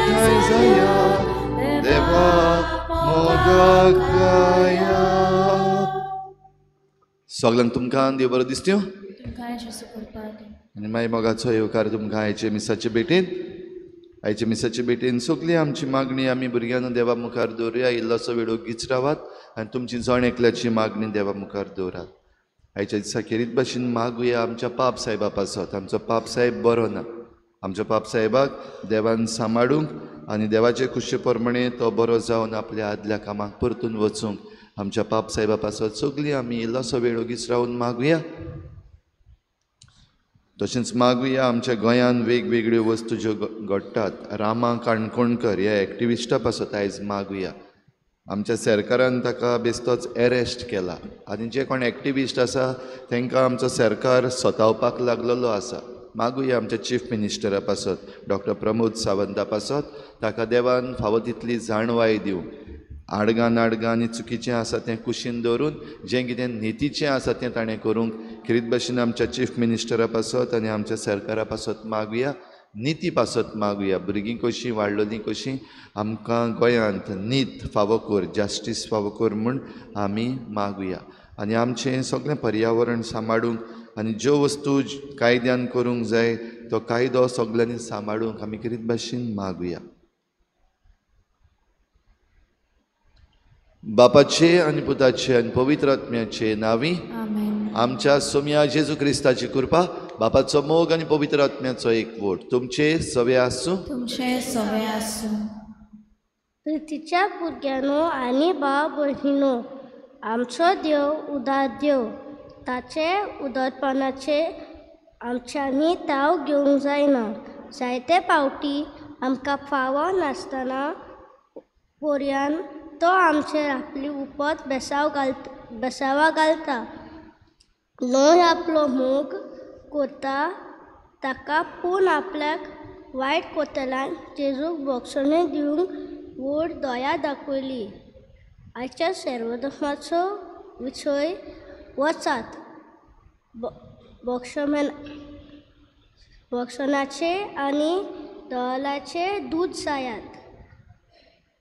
एकठांय जाया देवा मोगाक गाया. सगल्यांक तुमकां देव बरो दिसत्यो आनी मागीर मोगाचो येवकार तुमकां आयचे मिसाचे भेटेन. आयचे मिसाचे भेटेन सगळी आमची मागणी आमी भुरग्यांनो देवा मुखार दवरुया. इल्लोसो वेळ ओगीच रावात आनी तुमची जण एकल्याची मागणी देवा मुखार दवरात. आयच्या दिसा खेरीत भाशेन मागुया आमच्या पाप सायबा पासत. आमचो पाप सायब बरो ना. आमच्या पाप सायबाक देवान सांबाळूंक आनी देवाचे खुशे प्रमाणे तो बरो जावन आपल्या आदल्या कामाक परतून वचूंक आमच्या पाप सायबा पासत सगळीं आमी इल्लोसो वेळ ओगीच रावन मागुया. तशेंच मागुया आमच्या गोंयांत वेगवेगळ्यो वस्तू ज्यो घडटात रामा काणकोणकर ह्या एक्टिविस्टा पासत आयज मागुया. आमच्या सरकारान ताका बेश्टोच एरेस्ट केला आनी जे कोण एक्टिविस्ट आसा तांकां आमचो सरकार सतावपाक लागलेलो आसा. मागुया आमच्या चीफ मिनिस्टरा पासत डॉक्टर प्रमोद सावंता पासत ताका देवान फावो तितली जाणवाय दिवंक, आडगां नाडगां आनी चुकीचें आसा तें कुशीन दवरून जें कितें नितीचें आसा तें ताणें करूंक खेरीत भाशेन आमच्या चीफ मिनिस्टरा पासत आनी आमच्या सरकारा पासत मागुया. निती पासत मागुया. भुरगीं कशीं वाडलोलीं कशीं आमकां गोंयांत नीत फावो कर, जस्टीस फावो कर म्हूण आमी मागुया. आनी आमचें सगळें पर्यावरण सांबाळूंक आनी ज्यो वस्तू कायद्यान करूंक जाय तो कायदो सगळ्यांनी सांबाळूंक आमी खेरीत भाशेन मागुया. बापाचे आनी पुताचे आनी पवित्र आत्म्याचे नांवी आमच्या सोम्या जेजू क्रिस्ताची कृपा, बापाचो मोग आनी पवित्र आत्म्याचो एकवट तुमचे सवे आसूं. तुमचे सवे आसूं. प्रितीच्या भुरग्यांनो आनी भाव भयणीनो, आमचो देव उदार देव. ताचे उदारपणाचे आमच्यांनी ताव घेवंक जायना. जायते पावटी आमकां फावो नासतना पोरयान तो आमचेर आपली उपत बेसांवां घालता. न्हय आपलो मोग करता ताका, पूण आपल्याक वायट कोतल्यान जेजूक भोगसणें दिवंक व्हड दया दाखयली. आयच्या सर्वधर्माचो विशय वचात भोगसणाचे आनी दयाचे दूद जायात.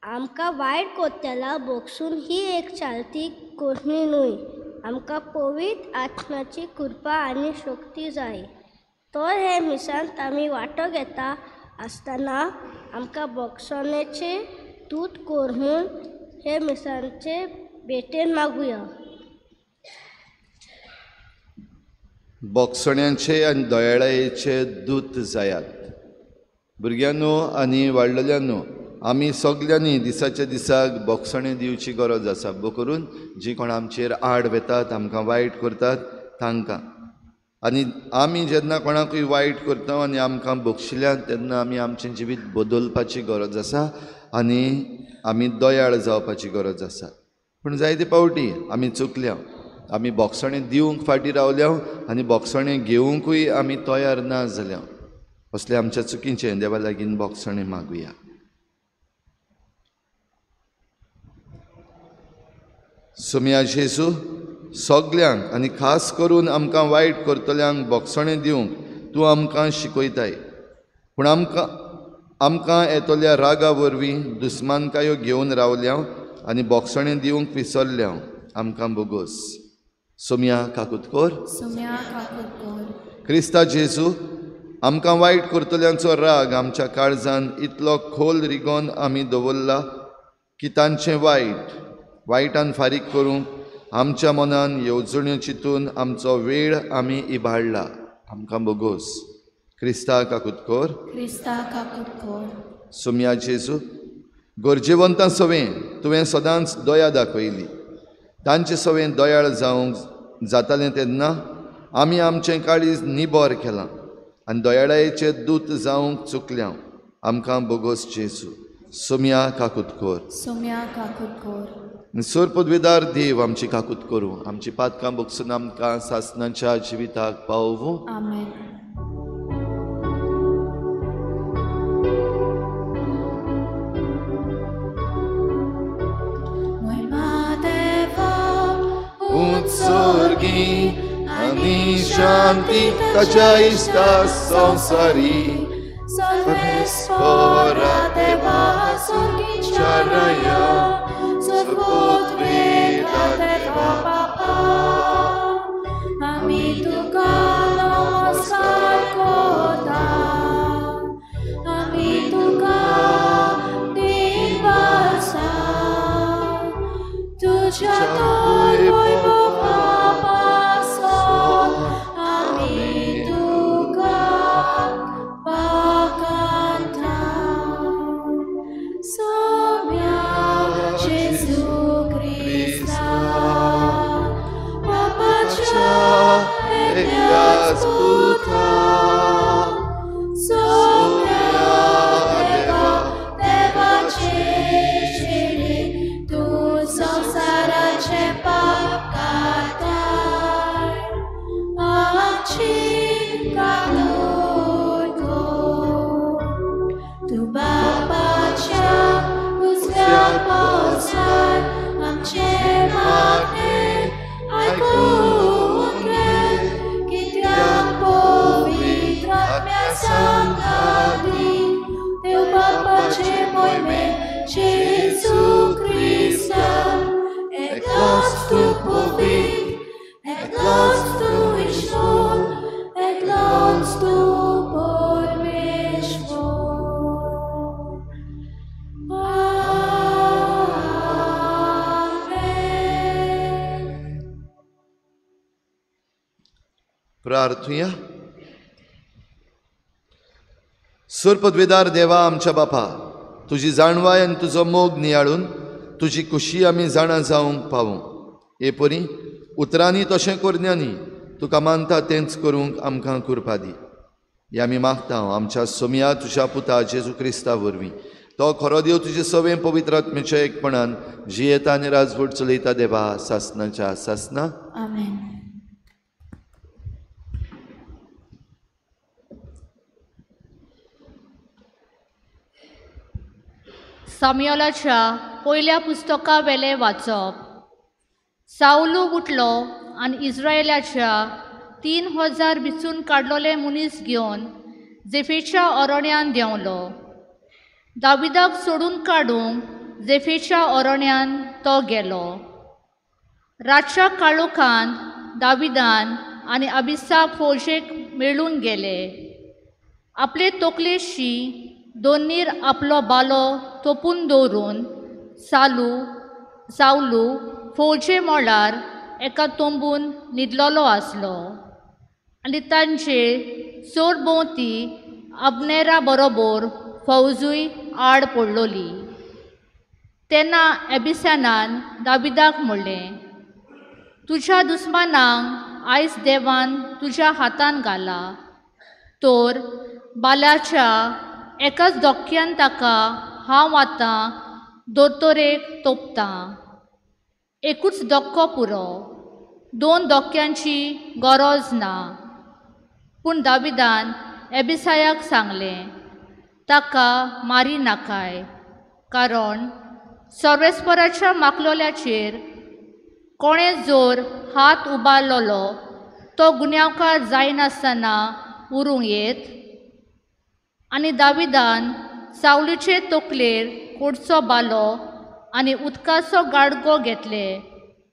आमकां वायट कोत्याला भोगसून ही एक चालती करणी न्हय. आमकां पवित्र आत्म्याची कृपा आनी शक्ती जाय. तर हे मिसांत आमी वांटो घेता आसतना आमकां भोगसणेचे दूद कर म्हूण हे मिसांचे भेटेन मागुया. भोगसण्यांचे आनी दयाळायेचे दूत जायात. भुरग्यांनो आनी वाडलेल्यांनो, आमी सगल्यांनी दिसाच्या दिसाक भोगसणें दिवची गरज आसा. बो करून जी कोण आमचेर आड वेतात, आमकां वायट करतात तांकां. आनी आमी जेन्ना कोणाकूय वायट करता आनी आमकां भोगशिल्यान तेन्ना आमी आमचें जिवीत बदलपाची गरज आसा आनी आमी दयाळ जावपाची गरज आसा. पूण जायते पावटी आमी चुकल्या, आमी भोगसणें दिवंक फाटीं रावल्या आनी भोगसणें घेवंकूय आमी तयार ना जाल्या. असले आमच्या चुकीचें देवा लागीं भोगसणें मागुया. सोम्या जेजू, सगल्यांक आनी खास करून आमकां वायट करतल्यांक भोगसणें दिवंक तूं आमकां शिकयताय. पूण आमकां येतल्या रागा वरवीं दुस्मानकायो घेवन रावल्या आनी भोगसणें दिवंक विसरल्या. आमकां बोगोस. सोम्या काकूत कर. सोम्या काकूत कर. क्रिस्ता जेजू, आमकां वायट करतल्यांचो राग आमच्या काळजान इतलो खोल रिगोन आमी दवरला की तांचें वायटान फारीक करूंक आमच्या मनान येवजण्यो चिंतून आमचो वेळ आमी इबाडला. आमकां बोगोस. क्रिस्ता काकूत कर. क्रिस्ता काकूत कर. सोम्या जेजू, गरजेवंतां सवें तुवें सदांच दया दाखयली. तांचे सवें दयाळ जावंक जातालें तेन्ना आमी आमचें काळीज निबर केलां आनी दयाळायेचे दूत जावंक चुकल्या. आमकां बोगोस जेजू. सोम्या काकूत कर. सोम्या काकूत कर. सोर पदवेदार देव आमची काकूत करूं, आमची पातकां भोगसून आमकां सासणाच्या जिविताक पावोवं. आमेन. उत्सर्गी आनी शांती ताच्या इश्टा संवसारी सर्वेस्पोरा देवा सोर्गीच्या राया, सर्वोत्वेदा देवा बापा, आमी तुका नमस्कार कोता, आमी तुका दिनवासा, तुज्या तर वैभवा पासत आमी तुका पाकांता. सोम्या जेजू क्रिस्ता, बापाच्या एकल्याच पुता, सोम्या देवा देवाचे चेडे, तूं संवसाराचें पाप काडटाय, आमची काकूट कर. तूं बापाच्या उजव्या बसलाय, आमचें मागणें आयकून घे, कित्याक पवित्र आत्म्या सांगाती देव बापाचे मोहिमे जेजू क्रिस्ता, एकलोच तूं पवित्र, एकलोच तूं ईश्वर, एकलोच तूं परमेश्वर. आमेन. प्रार्थुया. सोरपदवेदार देवा आमच्या बापा, तुजी जाणवाय आनी तुजो मोग नियाळून तुजी खुशी आमी जाणा जावंक पावूं. हे परी उतरांनी तशें करण्यांनी तुका मानता तेंच करूंक आमकां कृपा दी. हे आमी मागता आमच्या सोम्या तुज्या पुता जेजू क्रिस्ता वरवीं. तो खरो देव तुजे सवें पवित्र आत्म्याच्या एकपणान जियेता आनी राजवट चलयता देवा सासनाच्या सासना. आमेन. सामुएलाच्या पयल्या पुस्तका वेलें वाचप. सावलू उठलो आनी इस्रायलाच्या 3000 विचून काडलोले मनीस घेवन जेफेच्या अरण्यान देंवलो. दाविदाक सोडून काडूंक जेफेच्या अरण्यान तो गेलो. रातच्या काळोखान दाविदान आनी अबिसा फौजेक मेळून गेले. आपले तकलेशी दोनीर आपलो बालो तोपून दवरून सावलू फौजे मोळार एका तंबून न्हिदलोलो आसलो आनी तांचे चड भोंवती अब्नेरा बरोबर फौजूय आड पडलोली. तेन्ना एबिसानान दाविदाक म्हणलें, तुज्या दुस्मानांक आयज देवान तुज्या हातान घाला, तर बाल्याच्या एकाच धोक्यान ताका हांव आतां दोतोरेक तोपतां. एकूच धक्को पुरो, 2 धोक्यांची गरज ना. पूण दाविदान एबिसायाक सांगलें, ताका मारी नाकाय, कारण सर्वेस्पराच्या माकलोल्याचेर कोणें जोर हात उबारलोलो तो गुन्यांवकार जायनासतना उरूंक येत. आनी दाविदान सावलीचे तकलेर कोडचो बालो आनी उदकाचो गाडगो घेतले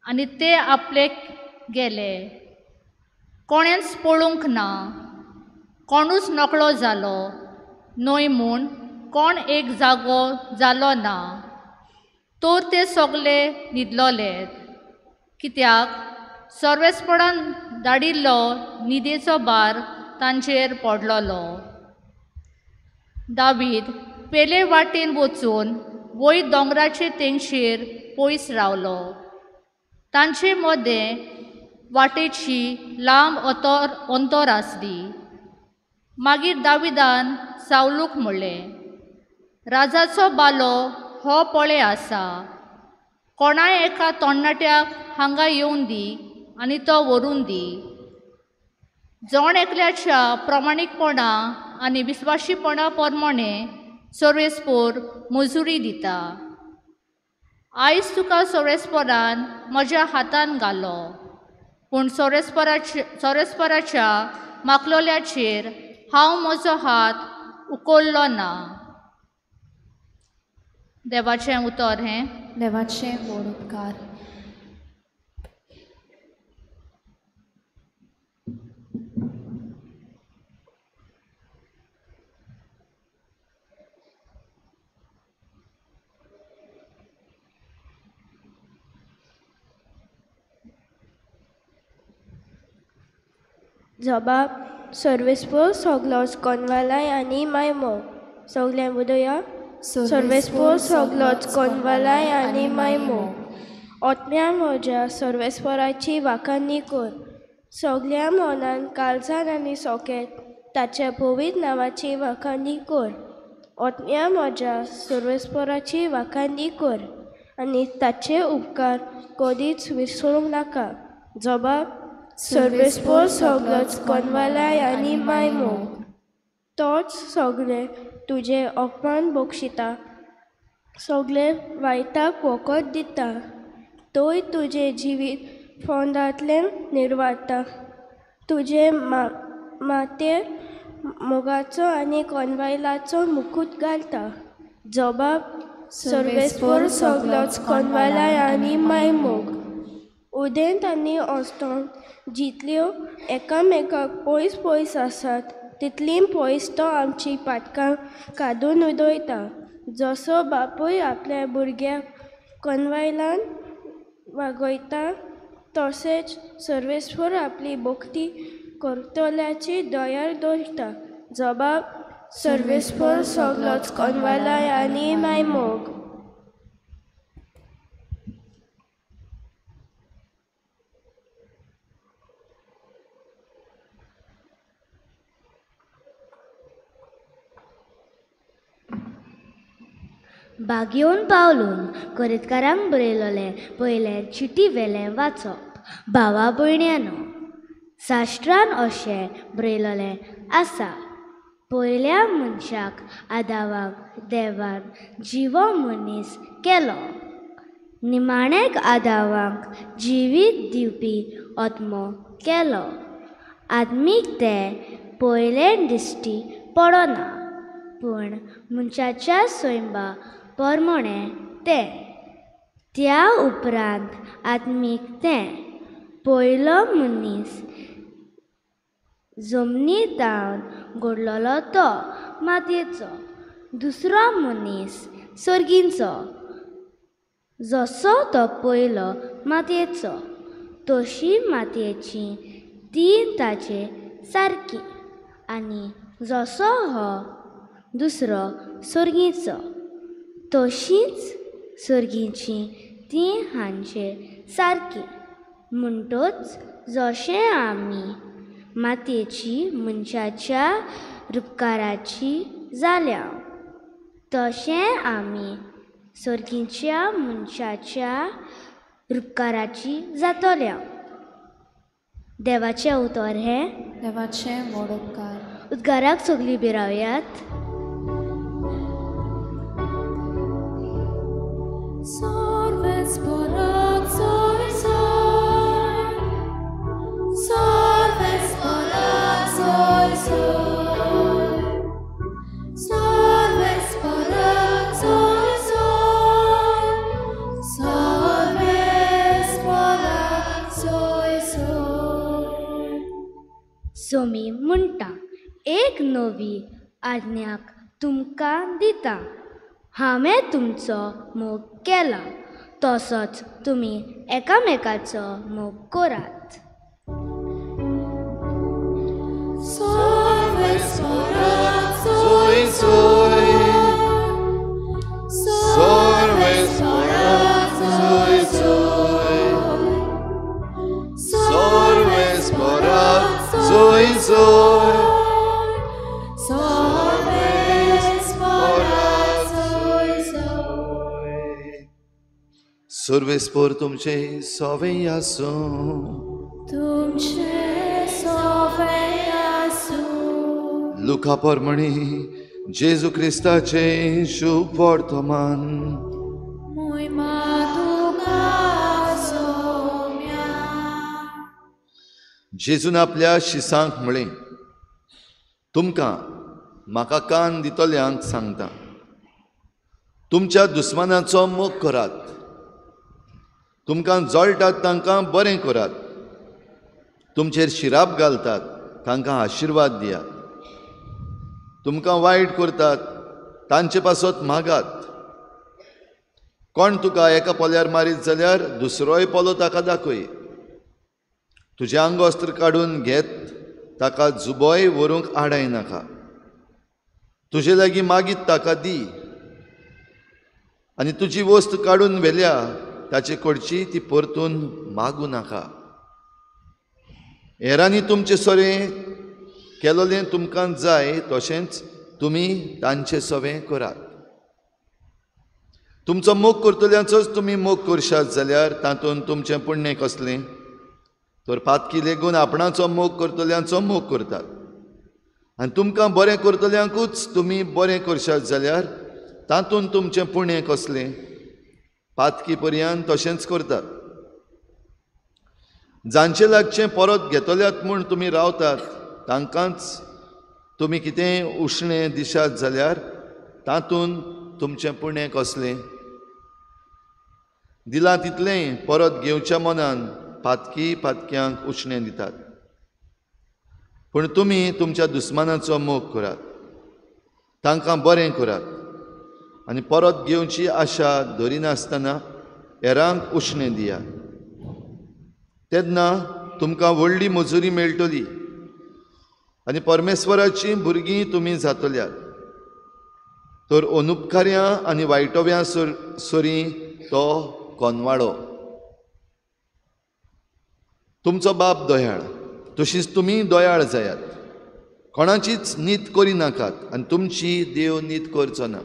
आनी ते आपले गेले. कोणेंच पळोवंक ना, कोणूच नकळो जालो न्हय म्हूण कोण एक जागो जालो ना, तर ते सगले न्हिदलोले, कित्याक सर्वेस्परान धाडिल्लो न्हिदेचो भार तांचेर पडलोलो. दावीद पेले वाटेन वचून वयर दोंगराचे तेंगशेर पयस रावलो. तांचे मदें वाटेची लांब अंतर आसली. मागीर दाविदान सावलूक म्हणलें, राजाचो बालो हो पळय आसा, कोणाय एका तोण्णाट्याक हांगा येवन दी आनी तो व्हरून दी. जण एकल्याच्या प्रमाणीकपणा आनी विस्वाशीपणा प्रमाणे सर्वेस्पोर मजुरी दिता. आयज तुका सर्वेस्परान म्हज्या हातान घालो, पूण सर्वेस्पराच्या माकलोल्याचेर हांव म्हजो हात उखल्लो ना. देवाचें उतर हें. देवाचें व्हड उपकार. जबाब सर्वेस्पोर सगलोच कोनवालाय आनी मायमो. सगळें उदया. सर्वेस्पोर सगलोच कोनवालाय आनी मायमो. ओतम्या म्हज्या सर्वेस्पोराची वाखाणी कर. सगळ्या मनान काळजान आनी सोकेत ताच्या पवित्र नांवाची वाखाणी कर. ओतम्या म्हज्या सर्वेस्पोराची वाखाणी कर आनी ताचे उपकार कदीच विसरूंक नाका. जबाब सर्वेस्पोर सगलोच कोनवालाय आनी मायमो. तोच सगळे तुजे अपमान बक्षिता, सगळे वायटाक वखद दिता. तोय तुजें जिवीत फोंडांतल्यान निर्वाता. तुजे मातेर मोगाचो आनी कोनवायलाचो मुकूट घालता. जबाब सर्वेस्पोर सगलोच कोनवालाय आनी मायमोग. उदेंत आनी अस्तंत जितल्यो एकामेकाक पयस पयस आसात तितलीं पयस तो आमची पातकां काडून उडयता. जसो बापूय आपल्या भुरग्याक कोनवायलान वागयता तशेंच सर्वेस्पोर आपली भक्ती करतल्याची दयार दवरता. जबाब सर्वेस्पोर सगलोच कोनवालाय आनी मायमोग. बागयोन पावलून कोरितकारांक बरयलोलें पयलें चिटी वेलें वाचप. भावा भयण्यानो, शास्त्रान अशें बरयलोलें आसा, पयल्या मनशाक आदावाक देवान जिवो मनीस केलो. निमाणेक आदावाक जिवीत दिवपी आत्मो केलो. आदमीक तें पयलें दिश्टी पडना, पूण मनशाच्या सैमा परमणें तें. त्या उपरांत आत्मीक तें पयलो मनीस जमनी तावन घडलोलो तो मातयेचो, दुसरो मनीस सर्गींचो. जसो तो पयलो मातयेचो तशी मातयेची ती ताचे सारकी, आनी जसो हो दुसरो सर्गीचो तशीच सर्गीची ती हांचे सारकी. म्हणटच जशें आमी मातयेची मनशाच्या रुपकाराची जाल्या तशें आमी सर्गीच्या मनशाच्या रुपकाराची जातल्या. देवाचें उतर हें. देवाचें व्हड उपकार. उद्गाराक सगळीं बिरावयात. सोमी म्हणटा, एक नवी आज्ञाक तुमकां दिता, हांवें तुमचो मोग केला तसोच तुमी एकामेकाचो मोग करात. सर्वेस्पोर तुमचे सोवे आसूं. तुमचे सोवे आसूं. लुका परमणी जेजू क्रिस्ताचे शुभ वर्तमान. मोहिमा तुका सोम्या. जेजून आपल्या शिसांक म्हळें, तुमकां म्हाका कान दितल्यांक सांगता, तुमच्या दुस्मानाचो मोग करात, तुमकां जळटात तांकां बरें करात, तुमचेर शिराप घालतात तांकां आशिर्वाद दियात, तुमकां वायट करतात तांचे पासत मागात। कोण तुका एका पोल्यार मारीत जाल्यार दुसरोय पोलो ताका दाखय। तुजें आंगवस्त्र काडून घेत ताका जुबोय व्हरूंक आडाय नाका। तुजे लागीं मागीत ताका दी आनी तुजी वस्त काडून व्हेल्या ताचे कडची ती परतून मागूं नाका। हेरांनी तुमचें सोरें केलोलें तुमकां जाय तशेंच तुमी तांचे सवें करात। तुमचो मोग करतल्यांचोच तुमी मोग करशात जाल्यार तातूंत तुमचें पुण्य कसलें? तर पातकी लेगून आपणाचो मोग करतल्यांचो मोग करतात। आनी तुमकां बरें करतल्यांकूच तुमी बरें करशात जाल्यार तातूंत तुमचें पुण्य कसलें? पातकी पर्यान तशेंच करतात। जांचे लागचें परत घेतल्यात म्हूण तुमी रावतात तांकांच तुमी कितेंय उश्णें दिशात जाल्यार तातूंत तुमचें पुण्य कसलें? दिलां तितलेंय परत घेवच्या मनान पातकी पातक्यांक उश्णें दितात। पूण तुमी तुमच्या दुस्मानाचो मोग करात, तांकां बरें करात आनी परत घेवची आशा धरिनासतना हेरांक उश्णें दियात। तेन्ना तुमकां व्हडली मजुरी मेळटली आनी परमेश्वराचीं भुरगीं तुमी जातल्यात। तर अनुपकार्या आनी वायटव्या सरी तो कोनवाडो। तुमचो बाप दयाळ तशीच तुमी दयाळ जायात। कोणाचीच नीत करिनाकात आनी तुमची देव नीत करचो ना।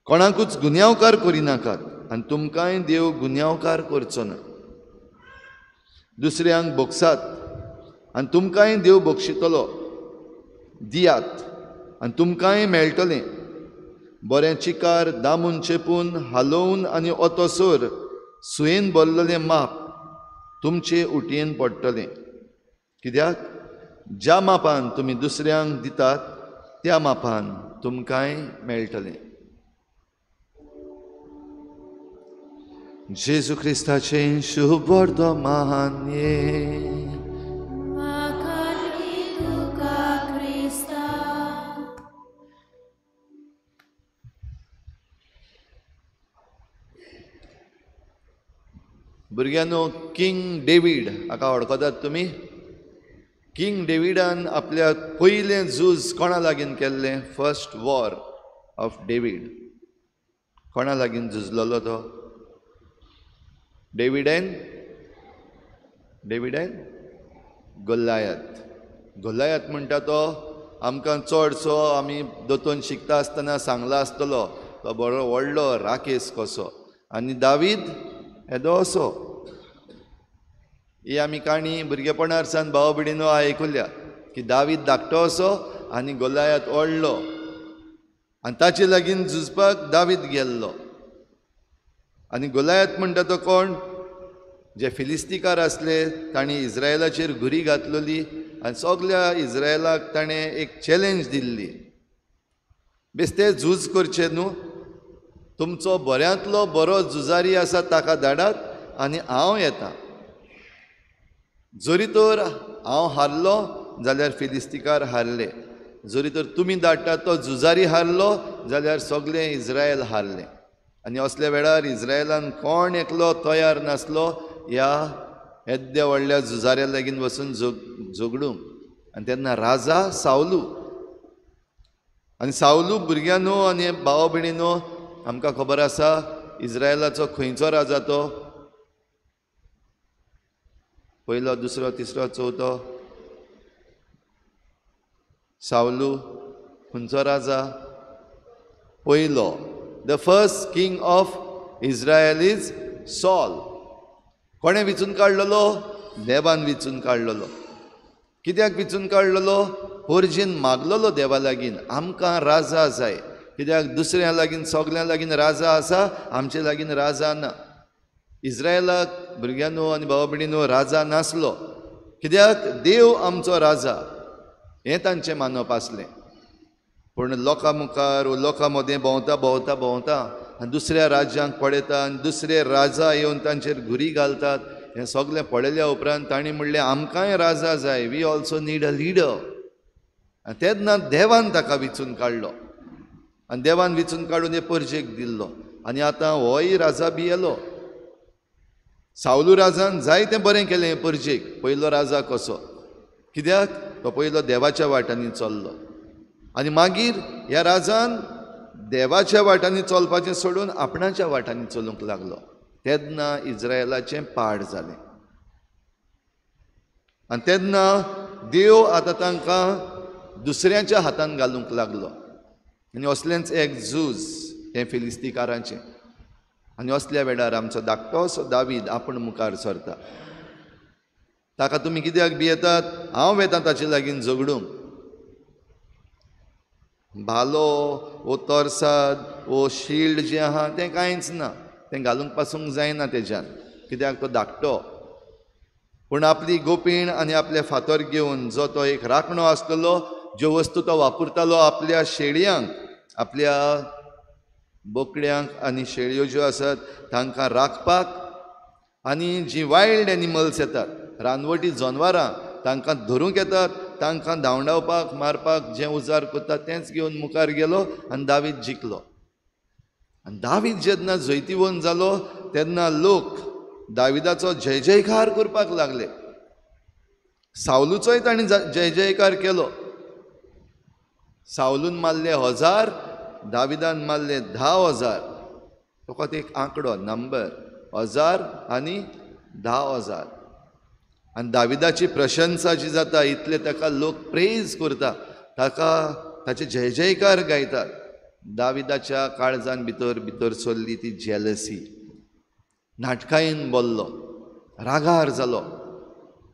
कोणाकूच गुन्यांवकार करिनाकात आनी तुमकांय देव गुन्यांवकार करचो ना। दुसऱ्यांक भोगसात आनी तुमकांय देव बक्षितलो। दियात आनी तुमकांय मेळटलें। बरें चिकार दामून चेपून हालोवन आनी ओतोसर सुयेन भरलेलें माप तुमचे उटयेन पडटलें। कित्याक ज्या मापान तुमी दुसऱ्यांक दितात त्या मापान तुमकांय मेळटलें। जेजू क्रिस्ताचें शुभ वर्तमान। भुरग्यांनो, किंग डेवीड हाका वळखतात तुमी? किंग डेविडान आपल्या पयलें झूज कोणा लागीं केल्लें? फर्स्ट वॉर ऑफ डेवीड कोणा लागीं झुजलेलो तो? डेविडेन डेविडेन गोलायत। गोलायत म्हणटा तो आमकां चडसो आमी दोतोन शिकता आसतना सांगला आसतलो, तो बरो व्हडलो राकेस कसो आनी दावीद येदो असो। ही आमी काणी भुरगेपणार सावन भाव भयणीनो आयकुल्या की दावीद धाकटो असो आनी गोलायत व्हडलो आनी ताचे लागीं झुजपाक दावीद गेल्लो। आनी गोलायत म्हणटा तो कोण? जे फिलिस्तीकार आसले तांणी इस्रायलाचेर घुरी घातलेली आनी सगल्या इस्रायलाक ताणें एक चॅलेंज दिल्ली, बेस्ते झूज करचें न्हू, तुमचो बऱ्यांतलो बरो झुजारी आसा ताका धाडात आनी हांव येता, जरी तर हांव हारलो जाल्यार फिलिस्तीकार हारले, जरी तर तुमी धाडटा तो झुजारी हारलो जाल्यार सगळें इस्रायल हारलें। आनी असल्या वेळार इस्रायलान कोण एकलो तयार नासलो ह्या येद्या व्हडल्या झुजाऱ्या लागीं वचून झगडूंक। आनी तेन्ना राजा सावलू, आनी सावलू भुरग्यांनो आनी भाव भयणीनो आमकां खबर आसा इस्रायलाचो खंयचो राजा तो? पयलो, दुसरो, तिसरो, चवथो? सावलू खंयचो राजा? पयलो. The first king of Israel is Saul. कोणें विचून काडलेलो? देवान विचून काडलेलो. कित्याक विचून काडलेलो? पोरजीन मागलेलो देवा लागीं, आमकां राजा जाय, कित्याक दुसऱ्या लागीं सगल्यां लागीं राजा आसा, आमचे लागीं राजा ना. इस्रायलाक भुरग्यांनो आनी भाव भयणीनो राजा नासलो, कित्याक देव आमचो राजा. हें तांचें मानप आसलें. पूण लोकां मुखार लोकां मदें भोंवता भोंवता भोंवता आनी दुसऱ्या राज्यांक पळयता आनी दुसरे राजा येवन तांचेर घुरी घालतात. हें सगळें पळयल्या उपरांत तांणी म्हणलें आमकांय राजा जाय, we also need a leader. आनी तेन्ना देवान ताका विचून काडलो आनी देवान विचून काडून हे परजेक दिल्लो. आनी आतां होय राजा भियेलो. सावलू राजान जायतें बरें केलें हे परजेक, पयलो राजा कसो, कित्याक तो पयलो देवाच्या वाटांनी चल्लो. आनी मागीर ह्या राजान देवाच्या वाटांनी चलपाचें सोडून आपणाच्या वाटांनी चलूंक लागलो. तेन्ना इज्रायलाचें पाड जालें आनी तेन्ना देव आतां तांकां दुसऱ्यांच्या हातान घालूंक लागलो. आनी असलेंच एक झूज हें फिलिस्तीकारांचें. आनी असल्या वेळार आमचो धाकटोसो दावीद आपूण मुखार सरता. ताका तुमी कित्याक भियेतात, हांव वेता ताचे लागीं झगडूंक. भालो वो तरसाद वो शिल्ड जें आहा तें कांयच ना, तें घालूंक पासूंक जायना तेज्यान, कित्याक तो धाकटो. पूण आपली गोपीण आनी आपले फातर घेवन जो तो एक राखणो आसतलो, ज्यो वस्तू तो वापरतालो आपल्या शेळयांक, आपल्या बोकड्यांक आनी शेळयो ज्यो आसात तांकां राखपाक, आनी जीं वायल्ड एनिमल्स येतात, रानवटी जनावरां तांकां धरूंक येतात, तांकां धांवडावपाक मारपाक जें उजार करता तेंच घेवन मुखार गेलो आनी दावीद जिखलो. आनी दावीद जेन्ना जैतिवंत जालो तेन्ना लोक दाविदाचो जय जयकार करपाक लागले. सावलूचोय तांणी जय जयकार केलो. सावलून मारले 1000, दाविदान मारले 10,000. फकत एक आंकडो, नंबर, 1000 आनी 10,000. आनी दाविदाची प्रशंसा जी जाता इतले ताका लोक प्रेज करता, ताका ताचे जय जयकार गायतात. दाविदाच्या काळजान भितर भितर सरली ती जेलसी. नाटकायेन बोल्लो, रागार जालो,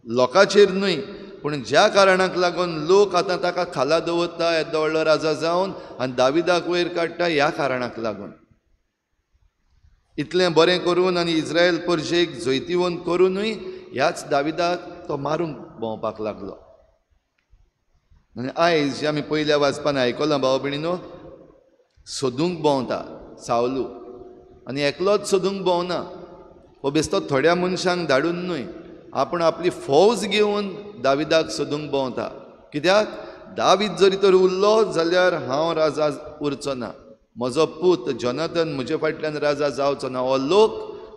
लोकांचेर न्हय पूण ज्या कारणाक लागून लोक आतां ताका खाला दवरता येदो व्हडलो राजा जावन आनी दाविदाक वयर काडटा, ह्या कारणाक लागून. इतलें बरें करून आनी इज्रायल परजेक जैतिवंत करुनूय ह्याच दाविदाक तो मारूंक भोंवपाक लागलो. आनी आयज जें आमी पयल्या वाचपान आयकलां भाव भयणीनो, सोदूंक भोंवता सावलू, आनी एकलोच सोदूंक भोंवना, हो बेस्तो थोड्या मनशांक धाडून न्हय, आपूण आपली फौज घेवन दाविदाक सोदूंक भोंवता. कित्याक दावीद जरी तर उरलो जाल्यार हांव राजा उरचो ना, म्हजो पूत जोनाथन म्हजे फाटल्यान राजा जावचो ना. हो लोक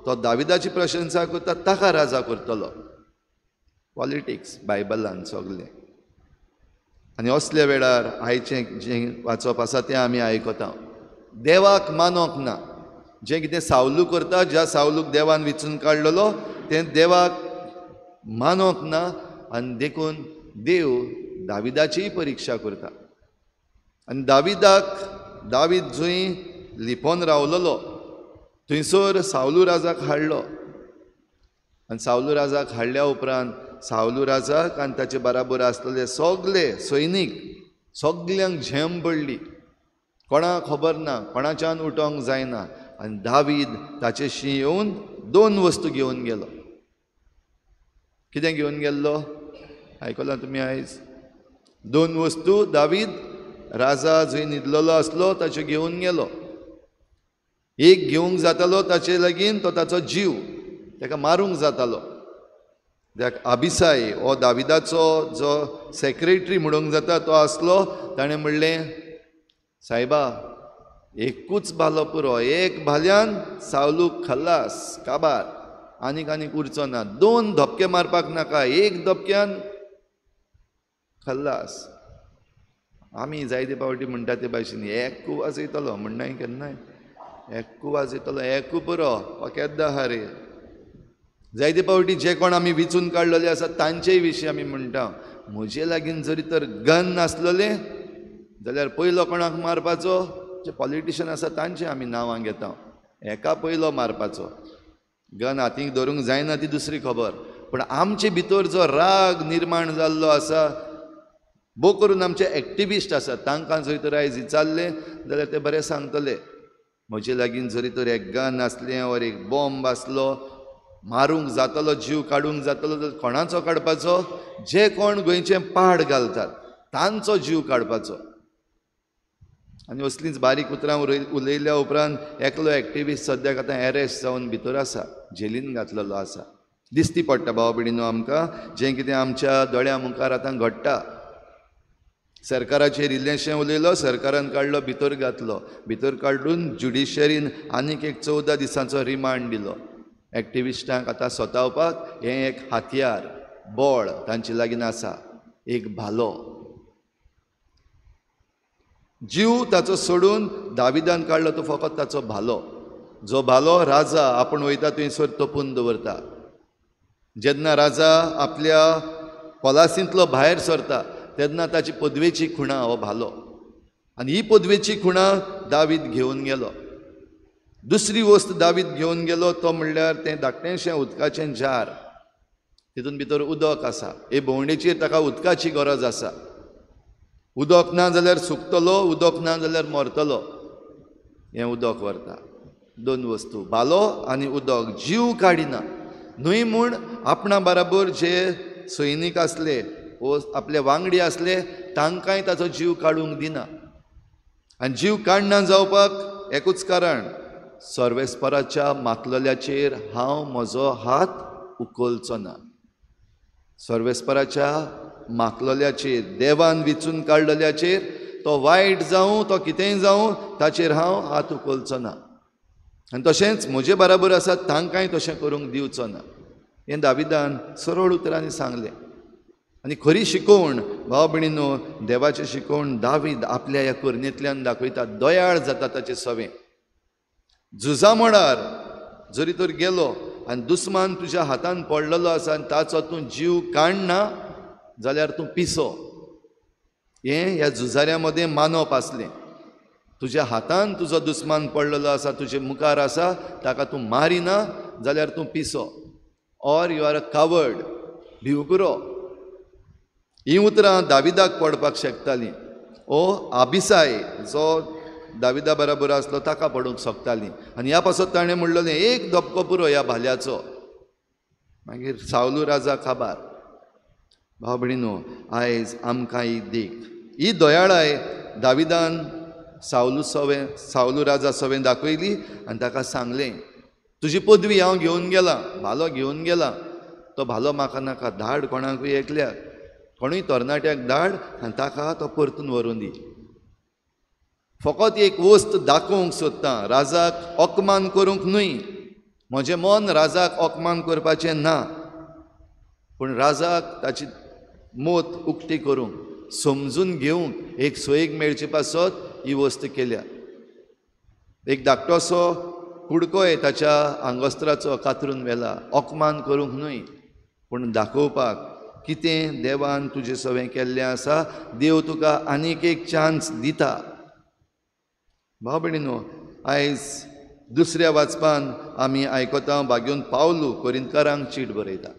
तो दाविदाची प्रशंसा करता, ताका राजा करतलो. पॉलिटिक्स बायबलान सगलें. आनी असल्या वेळार आयचें जें वाचप आसा तें आमी आयकता. देवाक मानोंक ना, जें कितें सावलू करता, ज्या सावलूक देवान विचून काडलेलो तें देवाक मानोंक ना, आनी देखून देव दाविदाचीय परिक्षा करता. आनी दाविदाक, दावीद जंय लिपोन रावलेलो थंयसर सावलू राजाक हाडलो. आनी सावलू राजाक हाडल्या उपरांत सावलू राजाक आनी ताचे बराबर आसलेले सगले सैनीक सगल्यांक झेम पडली. कोणाक खबर ना, कोणाच्यान उठोंक जायना. आनी दावीद ताचेशी येवन 2 वस्तू घेवन गेलो. कितें घेवन गेल्लो आयकलां तुमी आयज? 2 वस्तू दावीद राजा जंय न्हिदलेलो आसलो ताच्यो घेवन गेलो. एक घेवंक जातालो ताचे लागीं तो ताचो जीव, ताका मारूंक जातालो. आबिसाय हो दाविदाचो जो सेक्रेटरी म्हणूंक जाता तो आसलो, ताणें म्हणलें, सायबा एकूच भालो पुरो, एक भाल्यान सावलूक खल्लास काबार, आनीक आनीक उरचो ना, 2 धपके मारपाक नाका, एक धपक्यान खल्लास. आमी जायते फावटी म्हणटा ते भाशेन एकू वाजयतलो म्हणनाय केन्नाय, एकू वाजयतलो, एकू पुरो, केद्दा आहा रे. जायते फावटी जे कोण आमी विचून काडलेले आसा तांचेय विशीं आमी म्हणटा, म्हजे लागीं जरी तर गन नासलेलें जाल्यार पयलो कोणाक मारपाचो, जे पॉलिटिशन आसा तांचे आमी नांवां घेता, एका पयलो मारपाचो. गन हातीक धरूंक जायना ती दुसरी खबर, पूण आमचे भितर जो राग निर्माण जाल्लो आसा, भोव करून आमचे एक्टिविस्ट आसात तांकां जर तर आयज विचारलें जाल्यार ते बरें सांगतले, म्हजे लागीं जरी तर एक गन आसलें ओर एक बॉम्ब आसलो, मारूंक जातलो, जीव काडूंक जातलो, जाल्यार कोणाचो काडपाचो, जे कोण गोंयचें पाड घालतात तांचो जीव काडपाचो. आनी असलींच बारीक उतरां उलयल्या उपरांत एकलो एक्टिविस्ट सद्याक आतां एरेस्ट जावन भितर आसा, जेलीन घातलेलो आसा. दिसती पडटा भाव भयणीनो आमकां जें कितें आमच्या दोळ्या मुखार आतां घडटा. सरकाराचेर इल्लेंशें उलयलो, सरकारान काडलो, भितर घातलो, भितर काडून ज्युडिशरीन आनीक एक 14 दिसांचो रिमांड दिलो. एक्टिविस्टांक आतां सतावपाक हें एक हातयार, बळ तांचे लागीं आसा, एक भालो. जीव ताचो सोडून दाविदान काडलो तो फकत ताचो भालो, जो भालो राजा आपूण वयता थंयसर तोपून दवरता. जेन्ना राजा आपल्या पलासींतलो भायर सरता तेन्ना ताची पदवेची खुणा हो भालो, आनी ही पदवेची खुणा दावीद घेवन गेलो. दुसरी वस्त दावीद घेवन गेलो तो म्हणल्यार तें धाकटेंशें उदकाचें जार, तितून भितर उदक आसा. हे भोंवडेचेर ताका उदकाची गरज आसा. उदक ना जाल्यार सुकतलो, उदक ना जाल्यार मरतलो. हें उदक व्हरता. दोन वस्तू, भालो आनी उदक. जीव काडिना न्हय म्हूण आपणा बराबर जे सैनीक आसले वो आपले वांगडी आसले तांकांय ताचो जीव काडूंक दिना. आनी जीव काडना जावपाक एकूच कारण, सर्वेस्पराच्या मातलेल्याचेर हांव म्हजो हात उखलचो ना. सर्वेस्पराच्या मातलेल्याचेर, देवान विचून काडलेल्याचेर, तो वायट जावं तो कितेंय जावं ताचेर हांव हात उखलचो ना. आनी तशेंच म्हजे बराबर आसा तांकांय तशें करूंक दिवचो ना. हें दाविदान सरळ उतरांनी सांगलें. आनी खरी शिकवण भाव भयणीनो, देवाची शिकवण दावीद आपल्या ह्या करणेंतल्यान दाखयता. दयाळ जाता ताचें सवें. झुजा मळार जरी तर गेलो आनी दुस्मान तुज्या हातान पडलेलो आसा आनी ताचो तूं जीव काडना जाल्यार तूं पिसो. हें ह्या झुजाऱ्यां मदें मानप आसलें. तुज्या हातान तुजो दुस्मान पडलेलो आसा, तुजे मुखार आसा, ताका तूं मारिना जाल्यार तूं पिसो, or you are a coward, भिवकुरो. हीं उतरां दाविदाक पडपाक शकतालीं, ओ आबिसाय जो दाविदा बराबर आसलो ताका पडूंक शकतालीं. आनी ह्या पासत ताणें म्हणलेलें, एक धपको पुरो ह्या भाल्याचो, मागीर सावलू राजा काबार. भाव भयणीनो, आयज आमकां ही देख, ही दयाळाय दाविदान सावलू राजा सवें दाखयली आनी ताका सांगलें, तुजी पदवी हांव घेवन गेलां, भालो घेवन गेलां, तो भालो म्हाका नाका, धाड कोणाकूय एकल्याक, कोणूय तरणाट्याक धाड आनी ताका तो परतून व्हरून दी. फकत एक वस्त दाखोवंक सोदता, राजाक अपमान करूंक न्हय. म्हजें मन राजाक अपमान करपाचें ना, पूण राजाक ताची मोत उक्ती करूंक, समजून घेवंक एक सोयीक मेळचे पासत ही वस्त केल्या. एक धाकटोसो कुडकोय ताच्या आंगोस्त्राचो कातरून व्हेला, अपमान करूंक न्हय, पूण दाखोवपाक कितें देवान तुजें सवें केल्लें आसा. देव तुका आनीक एक चान्स दिता. भाव भयणीनो, आयज दुसऱ्या वाचपान आमी आयकता भाग्योन पावलू कोरिंतकारांक चीट बरयता.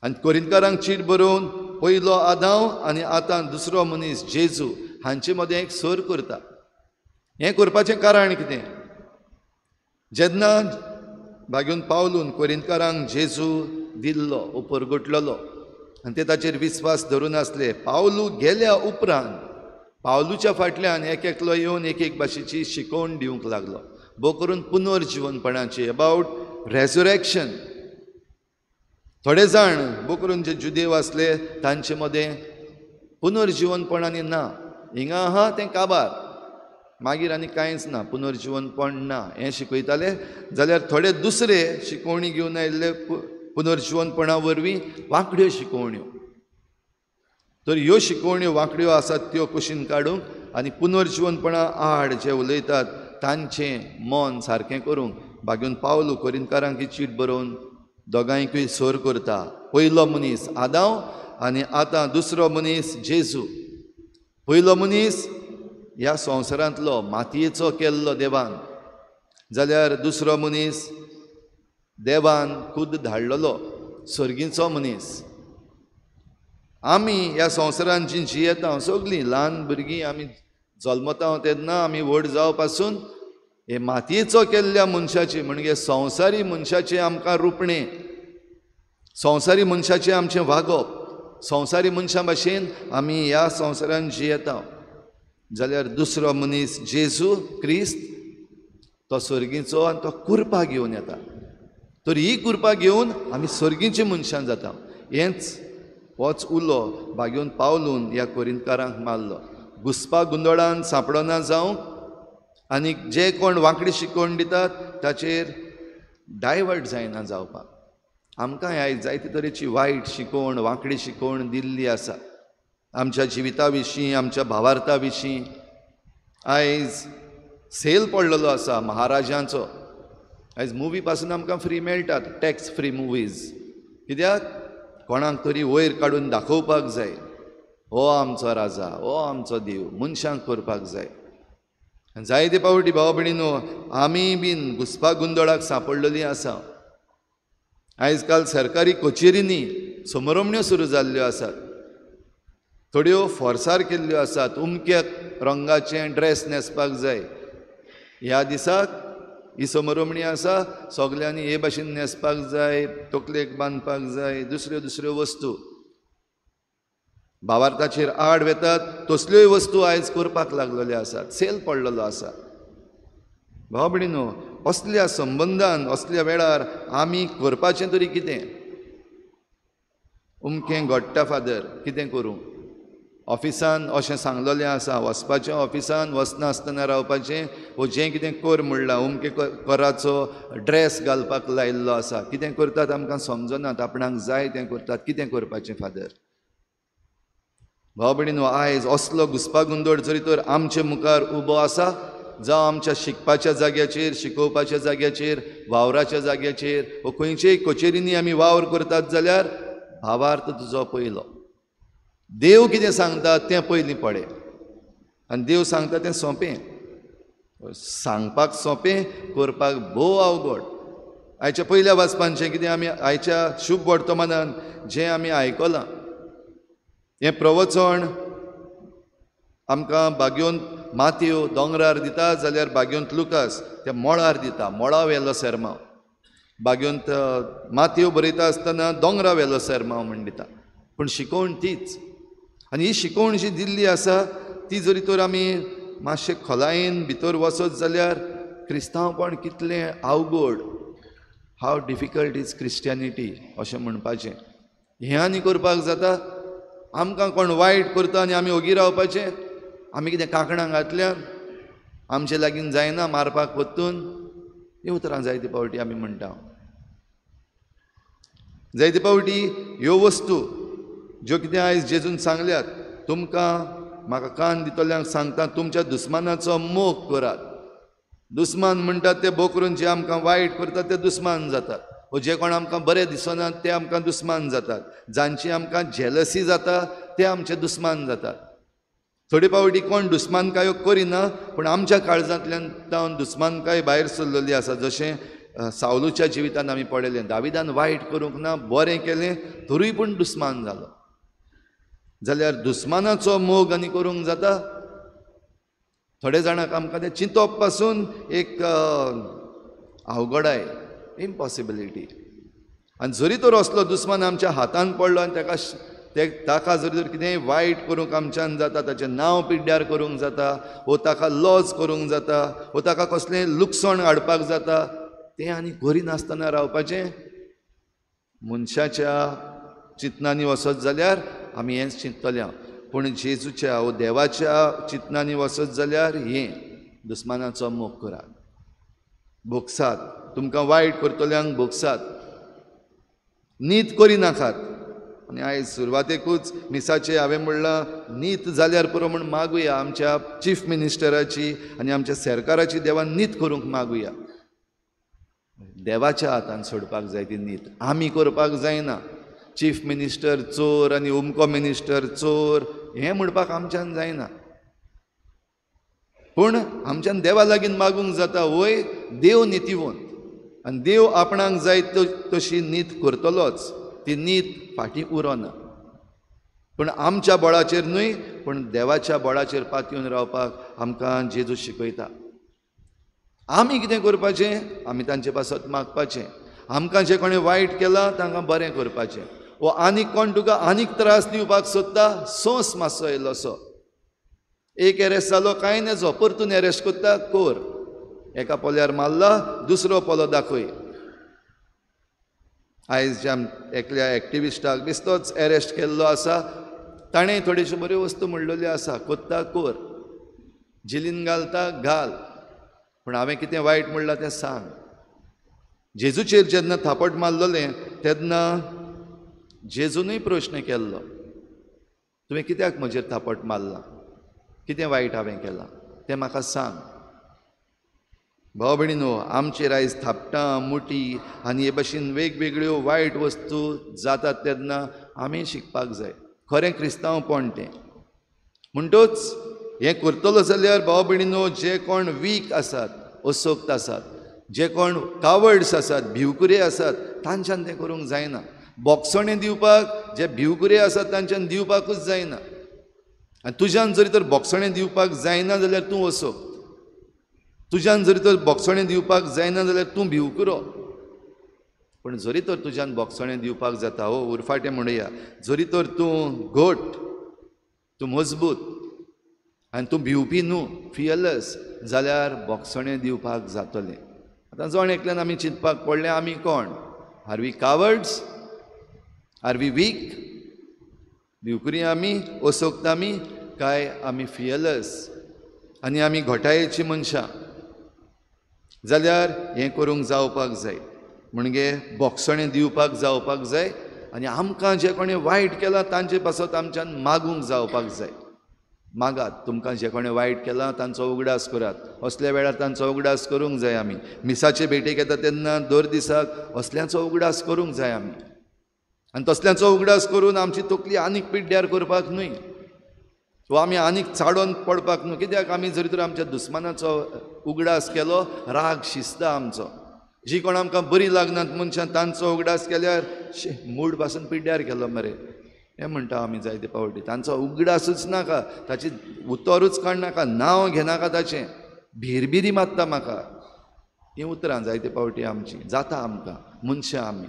आनी कोरिंतकारांक चीट बरोवन पयलो आदांव आनी आतां दुसरो मनीस जेजू हांचे मदें एक सर करता. हें करपाचें कारण कितें? जेन्ना भाग्योन पावलून कोरिंतकारांक जेजू दिल्लो, परगटलेलो आनी ते ताचेर विस्वास धरून आसले, पावलू गेल्या उपरांत पावलूच्या फाटल्यान एक एकलो येवन एक एक भाशेची शिकवण दिवंक लागलो, भोव करून पुनर्जिवनपणाची, अबावट रेजुरेक्शन. थोडे जाण भोव करून जे जुदेव आसले तांचे मदें पुनर्जिवनपण आनी ना, हिंगा आहा तें काबार, मागीर आनी कांयच ना, पुनर्जिवनपण ना हें शिकयताले. जाल्यार थोडे दुसरे शिकवणी घेवन आयिल्ले पुनर्जिवनपणा वरवीं वांकड्यो शिकवण्यो. तर ह्यो शिकवण्यो वांकड्यो आसात त्यो कुशीन काडूंक आनी पुनर्जिवनपणा आड जे उलयतात तांचें मन सारकें करूंक भाग्योन पावलू कोरिंतकारांक ही चीट बरोवन दोगांयकूय सर करता. पयलो मनीस आदांव आनी आतां दुसरो मनीस जेजू. पयलो मनीस ह्या संवसारांतलो मातयेचो केल्लो देवान, जाल्यार दुसरो मनीस देवान खुद धाडलेलो सर्गीचो मनीस. आमी ह्या संवसारान जीं जियेता सगळीं ल्हान भुरगीं आमी जल्मता तेन्ना आमी व्हड जावपासून हे मातयेचो केल्ल्या मनशाची, म्हणजे संवसारी मनशाचें आमकां रुपणें, संवसारी मनशाचें आमचें वागप, संवसारी मनशां भाशेन आमी ह्या संवसारान जियेता. जाल्यार दुसरो मनीस जेजू क्रिस्त तो सर्गीचो आनी तो कुरपा घेवन येता. तर ही कुरपा घेवन आमी सर्गीची मनशां जाता. हेंच होच उलो भाग्योवन पावलून ह्या कोरिंतकारांक मारलो. घुसपा गोंदळान सांपडना जावंक आनी जे कोण वांकडी शिकवण दितात ताचेर डायवर्ट जायना जावपाक. आमकां आयज जायते तरेची वायट शिकवण, वांकडी शिकवण दिल्ली आसा आमच्या जिविता विशीं, आमच्या भावार्था विशीं. आयज सेल पडलेलो आसा महाराजांचो. आयज मुवी पासून आमकां फ्री मेळटात, टॅक्स फ्री मुवीज. कित्याक? कोणाक तरी वयर काडून दाखोवपाक जाय, हो आमचो राजा, हो आमचो देव, मनशांक करपाक जाय. जायते पावटी भाव भयणीनो आमी बीन घुसपा गोंदळाक सांपडलेली आसा. आयज काल सरकारी कचेरींनी समरमण्यो सुरू जाल्ल्यो आसात, थोड्यो फोर्सार केल्ल्यो आसात. उमक्या रंगाचें ड्रेस न्हेसपाक जाय, ह्या दिसाक ही समरमणी आसा, सगल्यांनी हे भाशेन न्हेसपाक जाय, तकलेक बांदपाक जाय, दुसऱ्यो दुसऱ्यो वस्तू भावार्थाचेर आड वेतात तसल्योय वस्तू आयज करपाक लागलेल्यो आसात. सेल पडलेलो आसा. भाव भयणीनो असल्या संबंदान असल्या वेळार आमी करपाचें तरी कितें? उमकें घडटा फादर, कितें करूं? ऑफिसान अशें सांगलेलें आसा, वचपाचें ऑफिसान वचनासतना रावपाचें, वो जें कितें कर म्हणलां, उमके कराचो ड्रेस घालपाक लायिल्लो आसा. कितें करतात आमकां समजनात, आपणाक जाय तें करतात. कितें करपाचें फादर? भाव भयणीनो आयज असलो घुसपा गोंदळ जरी तर आमचे मुखार उबो आसा, जावं आमच्या शिकपाच्या जाग्याचेर, शिकोवपाच्या जाग्याचेर, वावराच्या जाग्याचेर, वो खंयचेय कचेरींनी आमी वावर करतात जाल्यार भावार्थ तुजो पयलो. देव कितें सांगता तें पयलीं पळय. आनी देव सांगता तें सोंपें, सांगपाक सोंपें, करपाक भोव अवघड. आयच्या पयल्या वाचपान जें कितें आमी आयच्या शुभ वर्तमानान जें आमी आयकलां, हें प्रवचन आमकां बागयोन मातयो दोंगरार दिता जाल्यार बागयोंत लुकास त्या मळार दिता, मळा वेलो सेर्मांव. बागयोंत मातयो बरयता आसतना दोंगरा वेलो सेर्मांव म्हण दिता, पूण शिकवण तीच. आनी ही शिकवण जी दिल्ली आसा ती जरी तर आमी मातशे खोलायेन भितर वचत जाल्यार क्रिस्तांवपण कितलें अवघड, हाव डिफिकल्ट is Christianity अशें म्हणपाचें. हें आनी करपाक जाता? आमकां कोण वायट करता आनी आमी ओगी रावपाचें? आमी कितें कांकणां घातल्यात? आमचे लागीं जायना मारपाक परतून? हीं उतरां जायते फावटी आमी म्हणटा. जायते फावटी ह्यो वस्तू ज्यो कितें आयज जेजून सांगल्यात, तुमकां म्हाका कान दितल्यांक सांगता, तुमच्या दुस्मानाचो मोग करात. दुस्मान म्हणटात ते बोकरून जे आमकां वायट करतात ते दुस्मान जातात, वो जे कोण आमकां बरें दिसनात ते आमकां दुस्मान जातात, जांची आमकां जेलसी जाता ते आमचे दुस्मान जातात. थोडे फावटी कोण दुस्मानकायो करिना, पूण आमच्या काळजांतल्यान जावन दुस्मानकाय भायर सरलेली आसा. जशें सावलूच्या जिवितान आमी पळयलें, दाविदान वायट करूंक ना, बरें केलें, तरूय पूण दुस्मान जालो. जाल्यार दुस्मानाचो मोग आनी करूंक जाता? थोडे जाणांक आमकां तें चिंतप पासून एक अवघडाय, इम्पॉसिबिलिटी. आनी जरी तर असलो दुस्मान आमच्या हातान पडलो आनी ताका जरी तर कितेंय वायट करूंक आमच्यान जाता, ताचें नांव पिड्ड्यार करूंक जाता, वो ताका लॉस करूंक जाता, वो ताका कसलें लुकसाण हाडपाक जाता, तें आनी करिनासतना रावपाचें? मनशाच्या चिंतनांनी वचत जाल्यार आमी हेंच चिंततले, पूण जेजूच्या वो देवाच्या चिंतनांनी वचत जाल्यार हें दुस्मानाचो मोग करात, भोगसात, तुमकां वायट करतल्यांक भोगसात, नीत करिनाकात. आनी आयज सुरवातेकूच मिसाचें हांवें म्हणलां, नीत जाल्यार पुरो म्हूण मागुया आमच्या चीफ मिनिस्टराची आनी आमच्या सरकाराची, देवान नीत करूंक मागुया. देवाच्या हातान सोडपाक जाय ती नीत, आमी करपाक जायना. चीफ मिनिस्टर चोर आनी उमको मिनिस्टर चोर हें म्हणपाक आमच्यान जायना, पूण आमच्यान देवा लागीं मागूंक जाता. वय देव नितीवंत आनी देव आपणाक जाय तशी नीत करतलोच, ती नीत फाटीं उरना. पूण आमच्या बळाचेर न्हय, पूण देवाच्या बळाचेर पातयेवन रावपाक आमकां जेजू शिकयता. आमी कितें करपाचें? आमी तांचे पासत मागपाचें. आमकां जें कोणें वायट केलां तांकां बरें करपाचें. वो आनीक कोण तुका आनीक त्रास दिवपाक सोदता, सोंस मातसो इल्लोसो. एक एरेस्ट जालो कांय नजो, परतून एरेस्ट करता, कोर. एका पोल्यार मारला, दुसरो पोलो दाखय. आयज ज्या एकल्या एक्टिविस्टाक बेस्तोच एरेस्ट केल्लो आसा, ताणें थोड्योश्यो बऱ्यो वस्तू म्हणलेल्यो आसा, कोत्ता कोर, जेलीन घालता घाल, पूण हांवें कितें वायट म्हणलां तें सांग. जेजूचेर जेन्ना थापट मारलेलें तेन्ना जेजूनय प्रश्न केल्लो, तुवें कित्याक म्हजेर थापट मारलां, कितें वायट हांवें केलां तें म्हाका सांग. भाव भयणीनो, आमचेर आयज थापटां, मुठी आनी हे भशेन वेगवेगळ्यो वायट वस्तू जातात तेन्ना आमी शिकपाक जाय खरें क्रिस्तांवपण तें. म्हणटच हें करतलो जाल्यार भाव भयणीनो, जे कोण वीक आसात, असक्त आसात, जे कोण कावर्ड्स आसात, भिवकुरे आसात, तांच्यान तें करूंक जायना. बोगसणें दिवपाक जे भिवकुरे आसात तांच्यान दिवपाकूच जायना. आनी तुज्यान जरी तर बोगसणें दिवपाक जायना जाल्यार तूं असक्त, तुज्यान जरी तर बोगसणें दिवपाक जायना जाल्यार तूं भिवकुरो. पूण जरी तर तुज्यान बोगसणें दिवपाक जाता, हो उरफाटें म्हणुया, जरी तर तूं घट, तूं मजबूत आनी तूं भिवपी न्हू, फियरलेस, जाल्यार बोगसणें दिवपाक जातलें. आतां जण एकल्यान आमी चिंतपाक पडलें, आमी कोण? Are we cowards? Are we weak? भिवकुरी आमी, असक्त आमी, काय आमी फियरलेस आनी आमी घोटायेची मनशां? जाल्यार हें करूंक जावपाक जाय, म्हणजे बोगसणें दिवपाक जावपाक जाय आनी आमकां जें कोणें वायट केलां तांचे पासत आमच्यान मागूंक जावपाक जाय. मागात, तुमकां जें कोणें वायट केलां तांचो उगडास करात. असल्या वेळार तांचो उगडास करूंक जाय आमी. मिसाचे भेटेक येता तेन्ना दर दिसाक असल्यांचो उगडास करूंक जाय आमी. आनी तसल्यांचो उगडास करून आमची तकली आनीक पिड्ड्यार करपाक न्हय, वा आमी आनीक चाडोन पडपाक न्हू. कित्याक आमी जरी तर आमच्या दुस्मानाचो उगडास केलो, राग शिजता आमचो. जी कोण आमकां बरी लागनात मनशां तांचो उगडास केल्यार मूड पासून पिड्ड्यार केलो मरे, हें म्हणटा आमी जायते पावटी. तांचो उगडासूच नाका, ताची उतरूच काडनाका, नांव घेनाका ताचें, भिरभिरी मारता म्हाका. हीं उतरां जायते पावटी आमची जाता आमकां, मनशां आमी.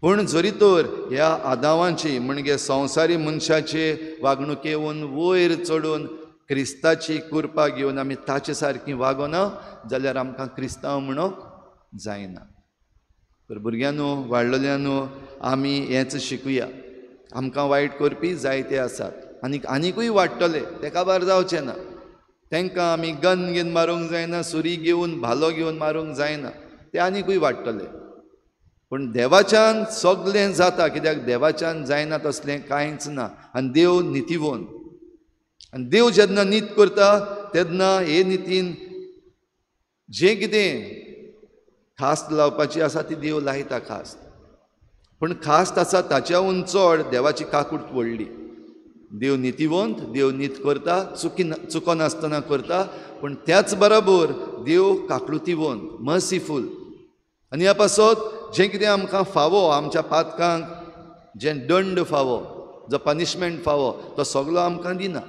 पूण जरी तर ह्या आदावांची म्हणजे संवसारी मनशाचे वागणुकेवन वयर चडून क्रिस्ताची कृपा घेवन आमी ताचे सारकी वागोना जाल्यार आमकां क्रिस्तांव म्हणूंक जायना. तर भुरग्यांनो, वाडलेल्यांनो, आमी हेंच शिकुया. आमकां वायट करपी जायते आसात आनी आनिकूय वाडटले, ते काबार जावचे ना. तांकां आमी गन घेवन मारूंक जायना, सुरी घेवन भालो घेवन मारूंक जायना, ते आनिकूय वाडटले. पूण देवाच्यान सगळें जाता, कित्याक देवाच्यान जायना तसलें कांयच ना. आनी देव नितीवंत, आनी देव जेन्ना नीत करता तेन्ना हे नितीन जें कितें खास्त लावपाची आसा ती देव लायता खास्त. पूण खास्त आसा ताच्याहून चड देवाची काकूट व्हडली. देव नितीवंत, देव नीत करता, चुकनासतना करता, पूण त्याच बरोबर देव काकळुतीवंत, मर्सीफूल. आनी ह्या पासत जें कितें आमकां फावो, आमच्या पातकांक जें दंड फावो, जो पनिशमेंट फावो, तो सगलो आमकां दिना,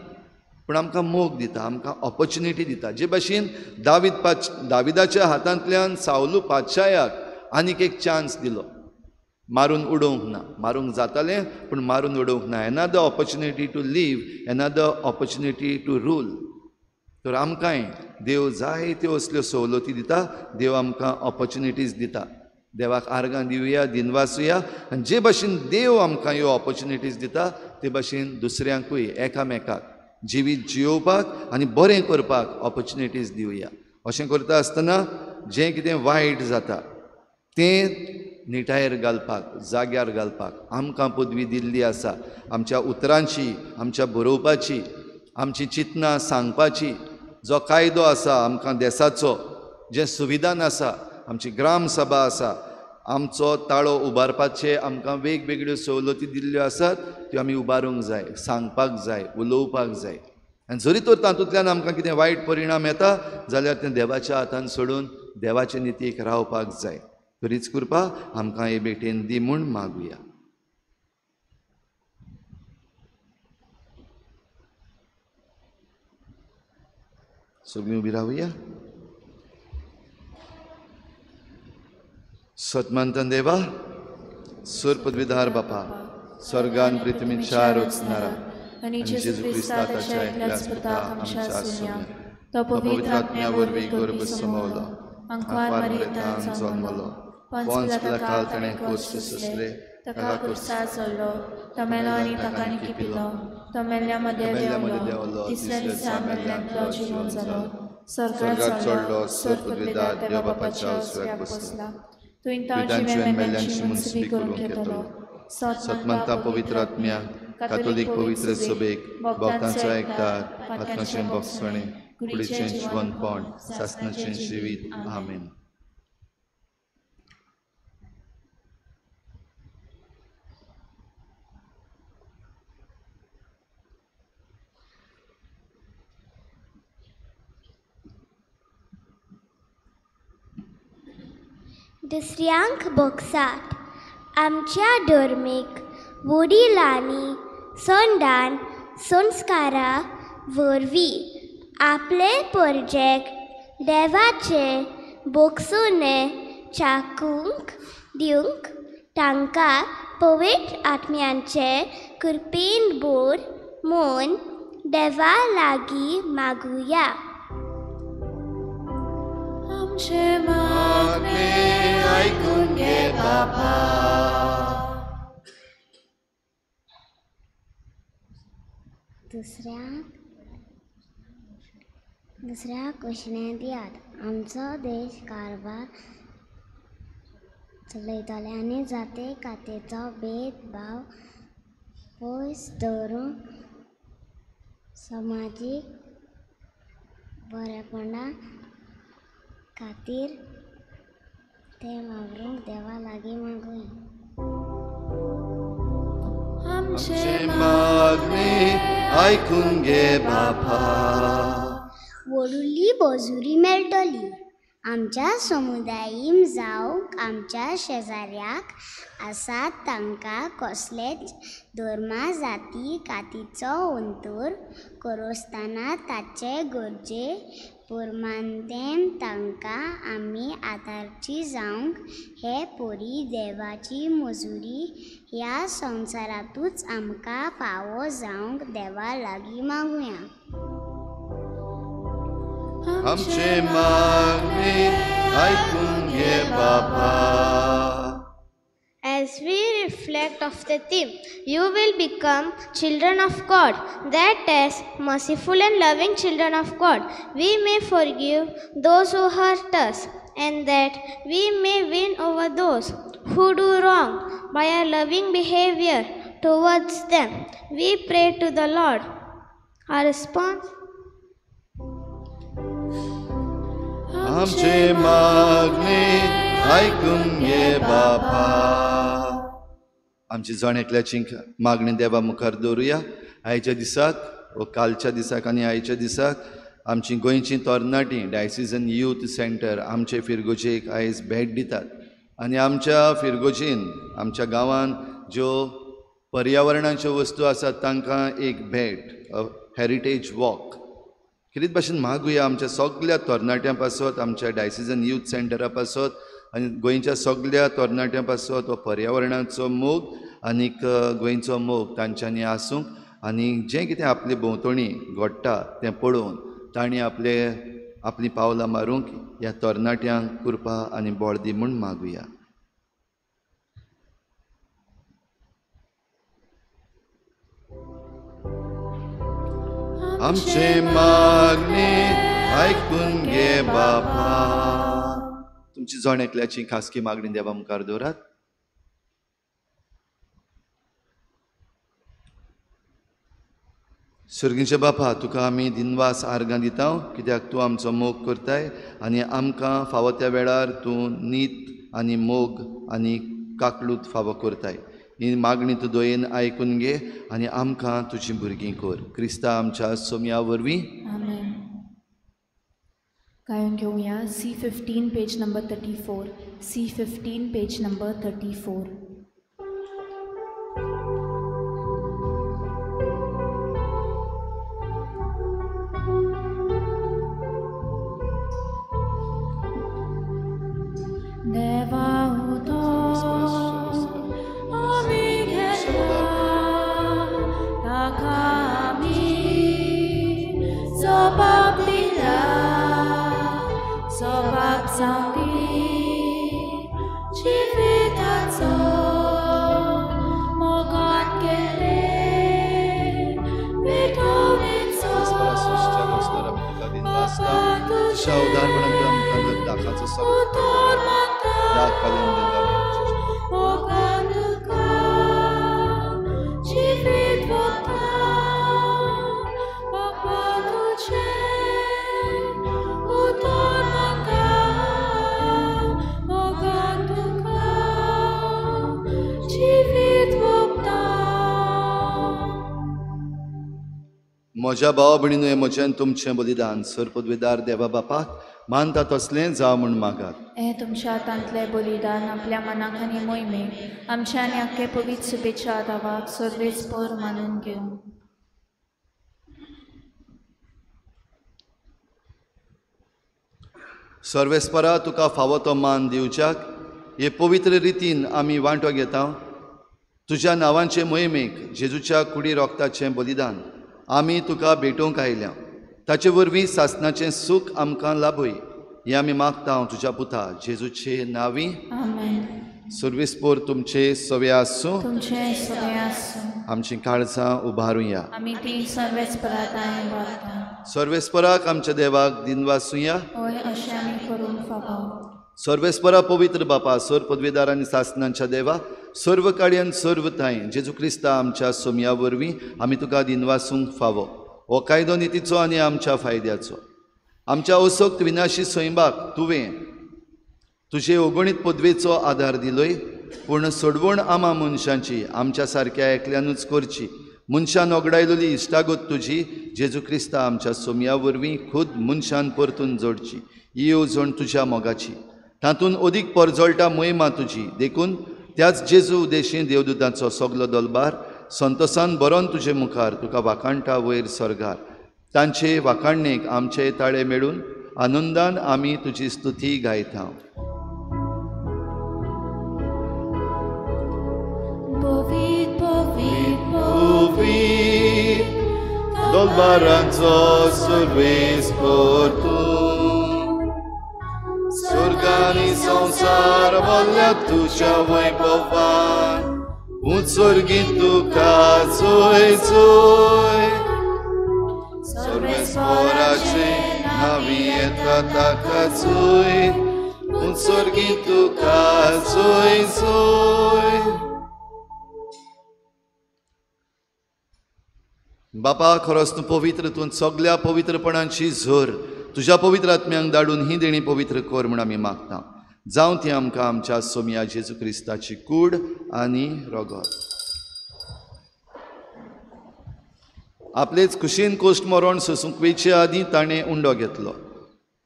पूण आमकां मोग दिता, आमकां ऑपॉर्च्युनिटी दिता. जे भाशेन दाविदाच्या हातांतल्यान सावलू पातशायाक आनीक एक चान्स दिलो, मारून उडोवंक ना. मारूंक जातालें पूण मारून उडोवंक ना. Another opportunity to live, another opportunity to rule. तर आमकांय देव जायत्यो असल्यो सवलती दिता, देव आमकां ऑपॉर्च्युनिटीज दिता. देवाक आर्गां दिवया, दिनवासुया. आनी जे भाशेन देव आमकां ह्यो ऑपॉर्च्युनिटीज दिता ते भाशेन दुसऱ्यांकूय एकामेकाक जिवीत जियोवपाक आनी बरें करपाक ऑपॉर्च्युनिटीज दिवया. अशें करता आसतना जें कितें वायट जाता तें निटायेर घालपाक, जाग्यार घालपाक आमकां पदवी दिल्ली आसा. आमच्या उतरांची, आमच्या बरोवपाची, आमची चिंतनां सांगपाची जो कायदो आसा आमकां देसाचो, जें सुविधान आसा, आमची ग्रामसभा आसा, आमचो ताळो उबारपाचे आमकां वेगवेगळ्यो सवलती दिल्ल्यो आसात, त्यो आमी उबारूंक जाय, सांगपाक जाय, उलोवपाक जाय. आनी जरी तर तातूंतल्यान आमकां कितें वायट परिणाम येता जाल्यार तें देवाच्या हातान सोडून देवाचे नितीक रावपाक जाय. तरीच कृपा आमकां हे भेटेन दी म्हूण मागुया. सगळीं उबी रावया. सतमानतन देवा, सूर पदवीधार बापा, स्वर्गान पृथ्वीच्या रचणारा आनी जेजू क्रिस्ता ताच्या एकल्याच पुता आमच्या सोम्या, तो पवित्र आत्म्या वरवीं गर्भ समवलो, आंकवार मरियेंतान जल्मलो, पोन्स पिलाताक ताणें कश्ट सोंसले, ताका कुर्सार चडलो, तो मेलो आनी ताका निकिपिलो, तो मेल्ल्या मदें देंवलो, तिसऱ्या दिसा मेल्ल्यांतलो जिवंत जालो, स्वर्गार चडलो, सर्व पदवीदार देव बापाच्या उजव्याक बसला, तुवें तांची मेल्ल्यांची मुन्सबी करूंक येतलो. सतमंता पवित्र आत्म्या, कातोलीक पवित्र सभेक, भक्तांचो एकदार, आत्माचें भोगसणें, कुडीचें जिवनपण, सासणाचें जिवीत. आमेन. दुसऱ्यांक भोगसात. आमच्या धर्मीक वडिलांनी संदान संस्कारा वरवीं आपले परजेक देवाचे भोगसणे चाकूंक दिवंक तांकां पवित्र आत्म्यांचे कृपेन बोर म्हूण देवा लागीं मागुया. आमचें मागणें आयकून घे बाबा. दुसऱ्याक उश्णें दियात. आमचो देश कारभार चलयतल्यांनी जाती कातीचो भेदभाव पयस दवरून समाजीक बरेपणा खातीर तें वावरूंक देवा लागीं मागुया. आमचें मागणें आयकून घे बाबा. व्हडली मजुरी मेळटली. आमच्या समुदायीन जावं आमच्या शेजाऱ्याक आसात तांकां कसलेच धर्मा जाती कातीचो अंतर करोसतना ताचे गरजे प्रमाणें तांकां आमी आदारची जावंक हे परी देवाची मजुरी ह्या संवसारांतूच आमकां फावो जावंक देवा लागीं मागुया. आमचें मागणें आयकून घे बाबा. As we reflect of the theme, you will become children of God, that is, merciful and loving children of God. We may forgive those who hurt us, and that we may win over those who do wrong by our loving behavior towards them. We pray to the Lord. Our response: आमचें मागणें आयकून घे बाबा. आमची जण एकल्याची मागणी देवा मुखार दवरुया. आयच्या दिसाक व कालच्या दिसाक आनी आयच्या दिसाक आमची गोंयची तरणाटीं डायसिजन यूथ सेंटर आमचे फिरगोजेक आयज भेट दितात आनी आमच्या फिरगोजेन आमच्या गांवान ज्यो पर्यावरणाच्यो वस्तू आसात तांकां एक भेट, हेरिटेज वॉक खेरीत भाशेन मागुया आमच्या सगल्या तरणाट्यां पासत, आमच्या डायसिजन यूथ सेंटरा पासत आनी गोंयच्या सगल्या तरणाट्यां पासत हो पर्यावरणाचो मोग आनीक गोंयचो मोग तांच्यांनी आसूंक आनी जें कितें आपले भोंवतणी घडटा तें पळोवन तांणी आपले आपलीं पावलां मारूंक ह्या तरणाट्यांक कृपा आनी बळ दी म्हूण मागुया. आमचें मागणें आयकून घे बाबा. तुमची जण एकल्याची खासगी मागणी देवा मुखार दवरात. सर्गीचे बापा, तुका आमी दिनवास आर्गां दिता कित्याक तूं आमचो मोग करताय आनी आमकां फावो त्या वेळार तूं नीत आनी मोग आनी काकलूत फावो करताय. ही मागणी तूं दयेन आयकून घे आनी आमकां तुजीं भुरगीं कर. क्रिस्ता आमच्या सोमया वरवीं. आमेन. गायन घेवया C15 page number 34. C15 page number 34. देवा उतो आमी घेतला. अशा उदारपणान आमकां दाखाचो सगळो दाख पालन. म्हज्या भावा भयणीनो, हें म्हजें तुमचें बलिदान सर पदवेदार देवा बापाक मानता तसलें जावं म्हूण मागात. हें तुमच्या हातांतलें बलिदान आपल्या मनाक आनी मोहिमेक आमच्या आनी आख्खे पवित्र सुपेच्या दावाक सर्वेच पर मानून घेवं. सर्वेस्परा, तुका फावो तो मान दिवच्याक हे पवित्र रितीन आमी वांटो घेता. तुज्या नांवांचे मोहिमेक जेजूच्या कुडी रोगताचें बलिदान आमी तुका भेटोवंक आयल्या. ताचे वरवीं सासणाचें सूख आमकां लाभय हें आमी मागता तुज्या पुता जेजूचे नांवी. आमेन. सर्वेस्पोर तुमचे सवे आसूं. तुमचे सवे आसूं. आमचीं काळजां उबारुया. आमी ती सर्वेस्परा उबारता. सर्वेस्पराक आमच्या देवाक दिनवासुया. हय, अशें आमी करूंक फावो. सर्वेस्परा पवित्र बापा, सर पदवेदार आनी सासणांच्या देवा, सर्व काळयान सर्व थांय जेजू क्रिस्ता आमच्या सोमया वरवीं आमी तुका दिनवासूंक फावो. हो कायदो नितीचो आनी आमच्या फायद्याचो. आमच्या असक्त विनाशी सैंबाक तुवें तुजे अगणीत पदवेचो आदार दिलोय, पूण सोडवण आमा मनशांची आमच्या सारक्या एकल्यानूच करची. मनशान ओगडायलोली इश्टागत तुजी जेजू क्रिस्ता आमच्या सोमया वरवीं खुद मनशान परतून जोडची. ही येवजण तुज्या मोगाची, तातूंत अदीक परजळटा मोहिमा तुजी. देखून त्याच जेजू उदेशी देवदूतांचो सगलो दलबार संतोसान बरोवन तुजे मुखार तुका वाखाणटा वयर सर्गार. तांचे वाखाणणेक आमचे ताळे मेळून आनंदान आमी तुजी स्तुती गायता. दलबारांचो सर्वेस्पर तूं, स्वर्गानी संवसार भरल्या तुज्या वैभवान, उत्सर्गीत तुका चोय चोय. सर्वेस्पराचे नांवी येता ताका चोय, उत्सर्गीत तुका चोय चोय. बापा, खरोच तूं पवित्र, तूं सगल्या पवित्रपणाची झर. तुज्या पवित्र आत्म्यांक धाडून ही देणी पवित्र कर म्हूण आमी मागता. जावं ती आमकां आमच्या सोमया जेजू क्रिस्ताची कूड आनी रगत. आपलेच खुशीन कोश्ट मरण सोसूंक वेचे आदीं ताणें उंडो घेतलो.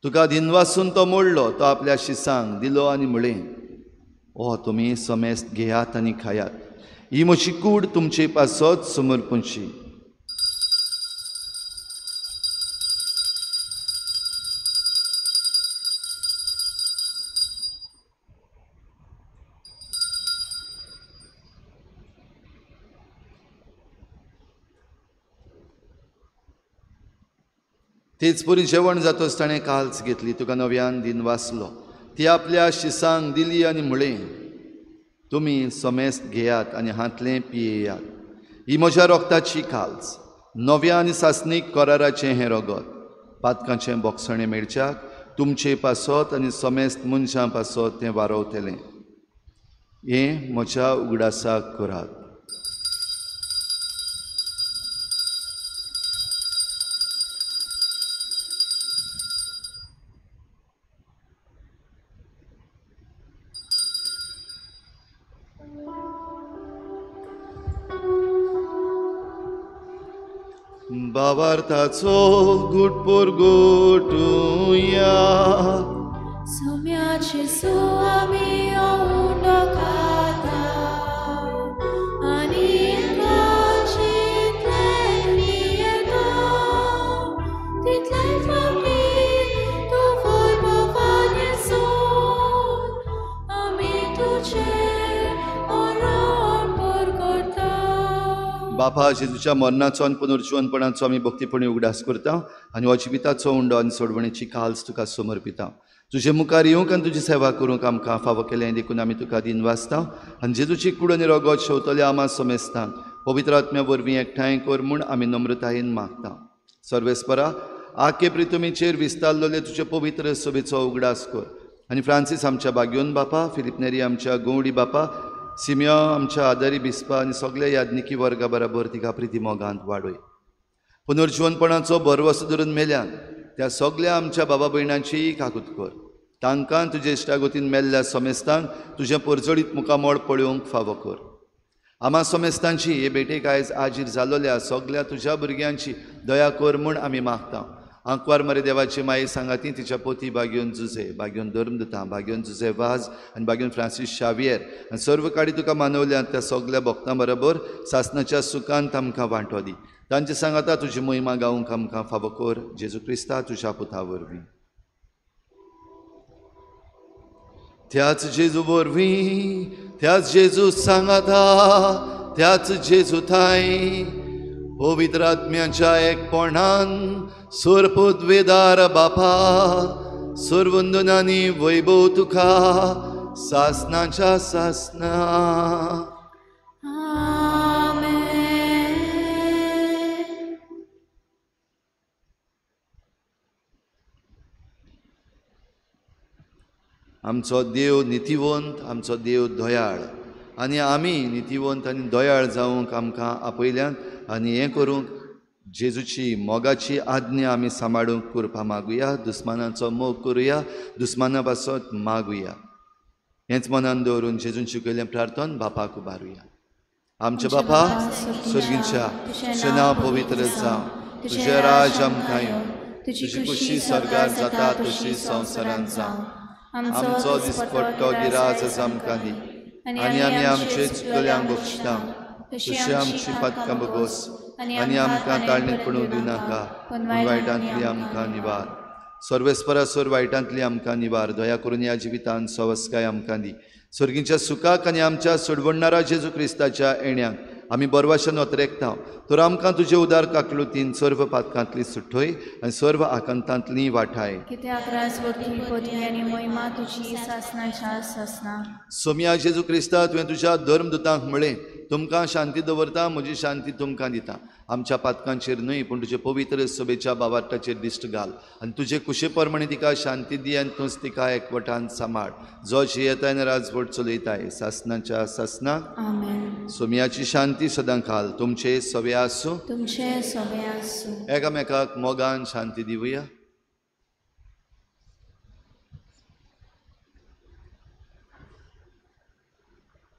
तुका दिनवासून तो मोडलो, तो आपल्या शिसांक दिलो आनी म्हळें, ओ तुमी समेस्त घेयात आनी खायात, ही म्हजी कूड तुमचे पासत समर्पणची. तेच परी जेवण जातच ताणें काल्स घेतली, तुका नव्यान दिनवासलो, ती आपल्या शिसांक दिली आनी म्हळें, तुमी समेस्त घेयात आनी हांतलें पियेयात, ही म्हज्या रोगताची काल्स, नव्या आनी सासणीक कराराचें हें रगत, पातकांचें बोगसणें मेळच्याक तुमचे पासत आनी समेस्त मनशां पासत तें वारवतलें. हें म्हज्या उगडासाक करात. भावार्थाचो गुटपोर गुटुया. सोम्याचे सुवामी उंडो खाता आनी जितले पियेता तितले फावटी तूं वैभवान येसून आमी तुजें मरण परगटा. बापा, जेजूच्या मरणाचो आनी पुनर्जिवनपणाचो आमी भक्तीपणी उगडास करता आनी हो जिविताचो उंडो आनी सोडवणेची काल्स तुका समर्पिता. तुजे मुखार येवंक आनी तुजी सेवा करूंक आमकां फावो केलें देखून आमी तुका दिनवासता आनी जेजूची कूड आनी रगत शेवतल्या आमा समेस्तांक पवित्र आत्म्या वरवीं एकठांय कर म्हूण आमी नम्रतायेन मागता. सर्वेस्परा, आखे प्रितुमीचेर विस्तारलेले तुजे पवित्र सभेचो उगडास कर आनी फ्रांसीस आमच्या बाग्योन बापा, फिलीप नेरी आमच्या गोवडी बापा, सिमियो आमच्या आदारी बिस्पा आनी सगल्या याज्ञिकी वर्गा बराबर तिका प्रिती मोगांत वाडय. पुनर्जिवनपणाचो भरवसो धरून मेल्यान त्या सगल्या आमच्या बाबा भयणांचीय काकूत कर. तांकां तुजे इश्टागतीन मेल्ल्या समेस्तांक तुजें परजळीत मुखामळ पळोवंक फावो कर. आमा समेस्तांची हे भेटेक आयज आजीर जालोल्या सगल्या तुज्या भुरग्यांची दया कर म्हूण आमी मागता. आंकवार मरे देवाची माई सांगाती तिच्या पोती बागेवन जुजे, बागेवन धर्मदुतां, बागेवन जुजे वाज आनी बागेवन फ्रांसीस शावियर आनी सर्व काडी तुका मानवल्या त्या सगल्या भक्तां बरोबर सासनाच्या सुखांत आमकां वांटो दी. तांचे सांगाता तुजी महिमा गावंक आमकां फावो कर. जेजू क्रिस्ता तुज्या पुता वरवीं. त्याच जेजू वरवीं, त्याच जेजू सांगाता, त्याच जेजू थांय पवित्र आत्म्याच्या एकपणान सोरपुद्वेदार बापा सर्वंदनानी वैभव तुका सासनाच्या सासना. आमचो देव नितीवंत, आमचो देव दयाळ आनी आमी नितीवंत आनी दयाळ जावंक आमकां आपयल्यान आनी हें करूंक जेजूची मोगाची आज्ञा आमी सांबाळूंक कृपा मागुया. दुस्मानाचो मोग करुया, दुस्माना पासत मागुया. हेंच मनान दवरून जेजून शिकयलें प्रार्थन बापाक उबारुया. आमच्या बापा स्वर्गीच्या, तुजें नांव पवित्र जावं, तुजें राज आमकां येवं, तुजी खुशी स्वर्गार जाता तशी संवसारांत जावं. आमचो दिसपट्टो गिराज आमकां दी आनी आमी आमचे चुकल्यांक बक्षता तशी आमची पातकां बगोस आनी आमकां ताळणीत पडूंक दिवनाका, पूण वायटांतली आमकां निवार. सर्वेस्परासर वायटांतली आमकां निवार. दया करून ह्या जिवितांत सवस्काय आमकां दी. स्वर्गीच्या सुखाक आनी आमच्या सोडवणणारा जेजू क्रिस्ताच्या येण्याक आमी बरवाशन अतरेकता. तर आमकां तुजे उदार काकलुतीन सर्व पातकांतली सुठोय आनी सर्व आकांतांतली वाठाय. सोम्या जेजू क्रिस्ता, तुवें तुज्या धर्मदुतांक म्हळें, तुमकां शांती दवरता, म्हजी शांती तुमकां दिता. आमच्या पातकांचेर न्हय पूण तुजे पवित्र सभेच्या बावार्टाचेर दिश्ट घाल आनी तुजे कुशे प्रमाणे तिका शांती दी आनी तूंच तिका एकवटान सांबाळ, जो जियेताय आनी राजवट चलयताय सासनाच्या सासनाक. सोम्याची शांती सदां खाल तुमचे सवे आसूं, तुमचे सवे आसूं. एकामेकाक मोगान शांती दिवया.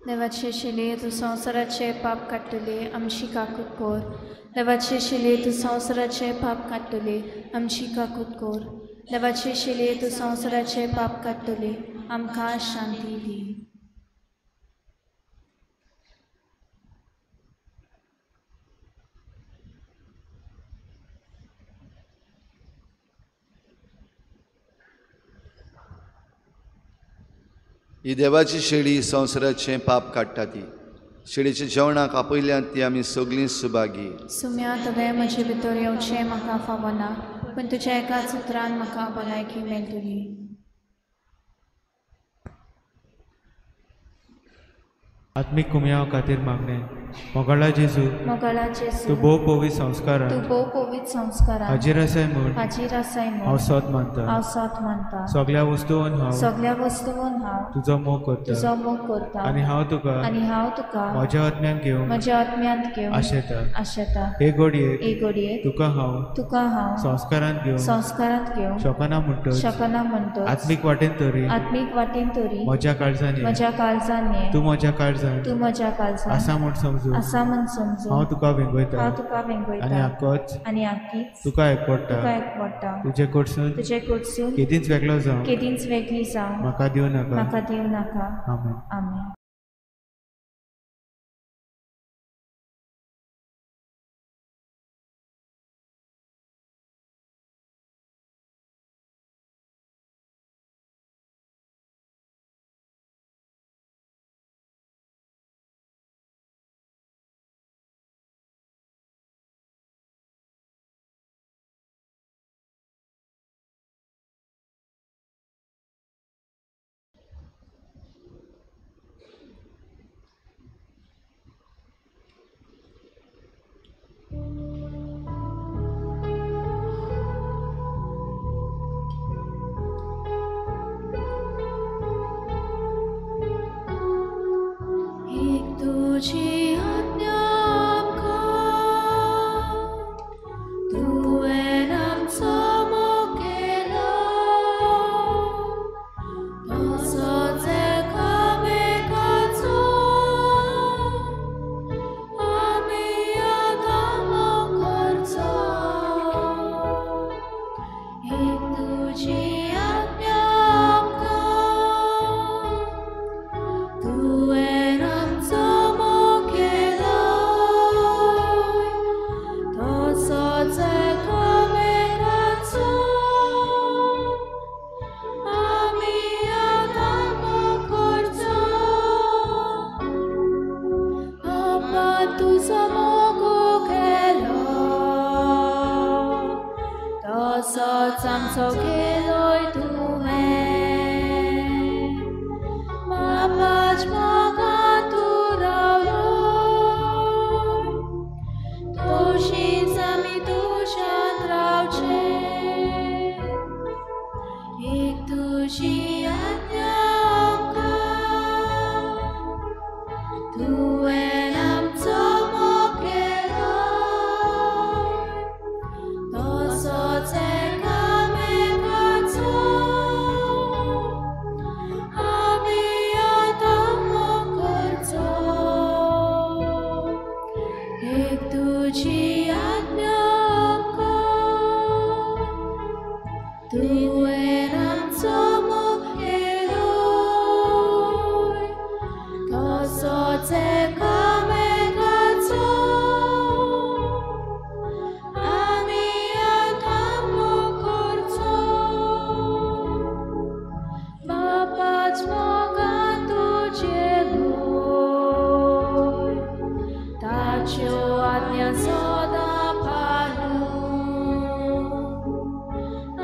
देवाचे शिले तूं संवसाराचे पाप काडटले, आमची काकूत कर. देवाचे शिले तूं संवसाराचे पाप काडटले, आमची काकूत कर. देवाचे शिले तूं संवसाराचे पाप काडटले, आमकां शांती दी. ही देवाची शेळी संवसाराचें पाप काडटा. ती शेळीच्या जेवणाक आपयल्यान ती आमी सगळीं सुभागी. सुम्या तुवें म्हजे भितर येवचें म्हाका फावना, पूण तुज्या एकाच उतरान म्हाका भलायकी मेळटली. आत्मीक कुमयाव खातीर मागणें. मोगाळा जेजू, मोगाळा जेजू, तूं भोव पवित्र संस्कारान, तूं भोव पवित्र संस्कारान हाजीर आसाय म्हूण, हाजीर आसाय म्हूण हांव सत मानता, हांव सत मानता. सगल्या वस्तून हांव, सगल्या वस्तून हांव तुजो मोग करता, तुजो मोग करता. आनी हांव तुका, आनी हांव तुका म्हज्या आत्म्यान घेवन, म्हज्या आत्म्यांत घेवन आशेता, आशेता. हे घडयेक, हे घडयेक तुका हांव, तुका हांव संस्कारांत घेवन, संस्कारांत घेवन शकना म्हणटच, शकना म्हणटच आत्मीक वाटेन तरी, आत्मीक वाटेन तरी म्हज्या काळजान, म्हज्या काळजान तूं म्हज्या काळजान, तूं म्हज्या काळजान आसा म्हूण समजून, आसा म्हूण समजून हांव तुका वेंगयता, हांव तुका वेंगयता. आनी आकोच, आनी आकीच तुका एकवटा, तुका एकवटा. तुजे कडसून, तुजे कडसून केदींच वेगळो जावं, केदींच वेगळी जावं म्हाका दिवं नाका, म्हाका दिवं नाका. आमेन. आमेन. तसोच आमचो केलोय तुवें बापाच मोगान तूं रावलोय तशींच आमी तुज्यान रावचें एक तुजी आज्ञा आमकां तुवें आमचो मोग केलोय तसोच एकामेकाचो आमी आतां मोग करचो एक तुजी आज्ञा आमकां तुवें आमचो मोग केलोय तसोच एकामेकाचो आमी आतां मोग करचो बापाच मोगान तूं जियेलोय ताच्यो आज्ञा सदां पाळून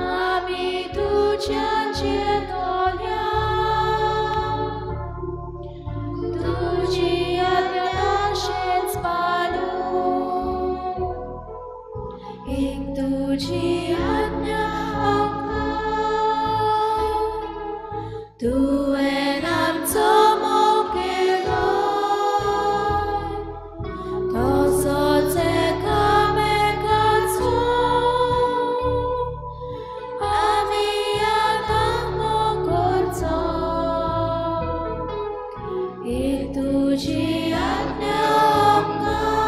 आमी तुज्यान जियेतल्या तुजी आज्ञा तशेंच पाळून एक तुजी आज्ञा आमकां तुवें आमचो मोग केलोय तसोच एकामेकाचो आमी आतां मोग करचो एक तुजी आज्ञा आमकां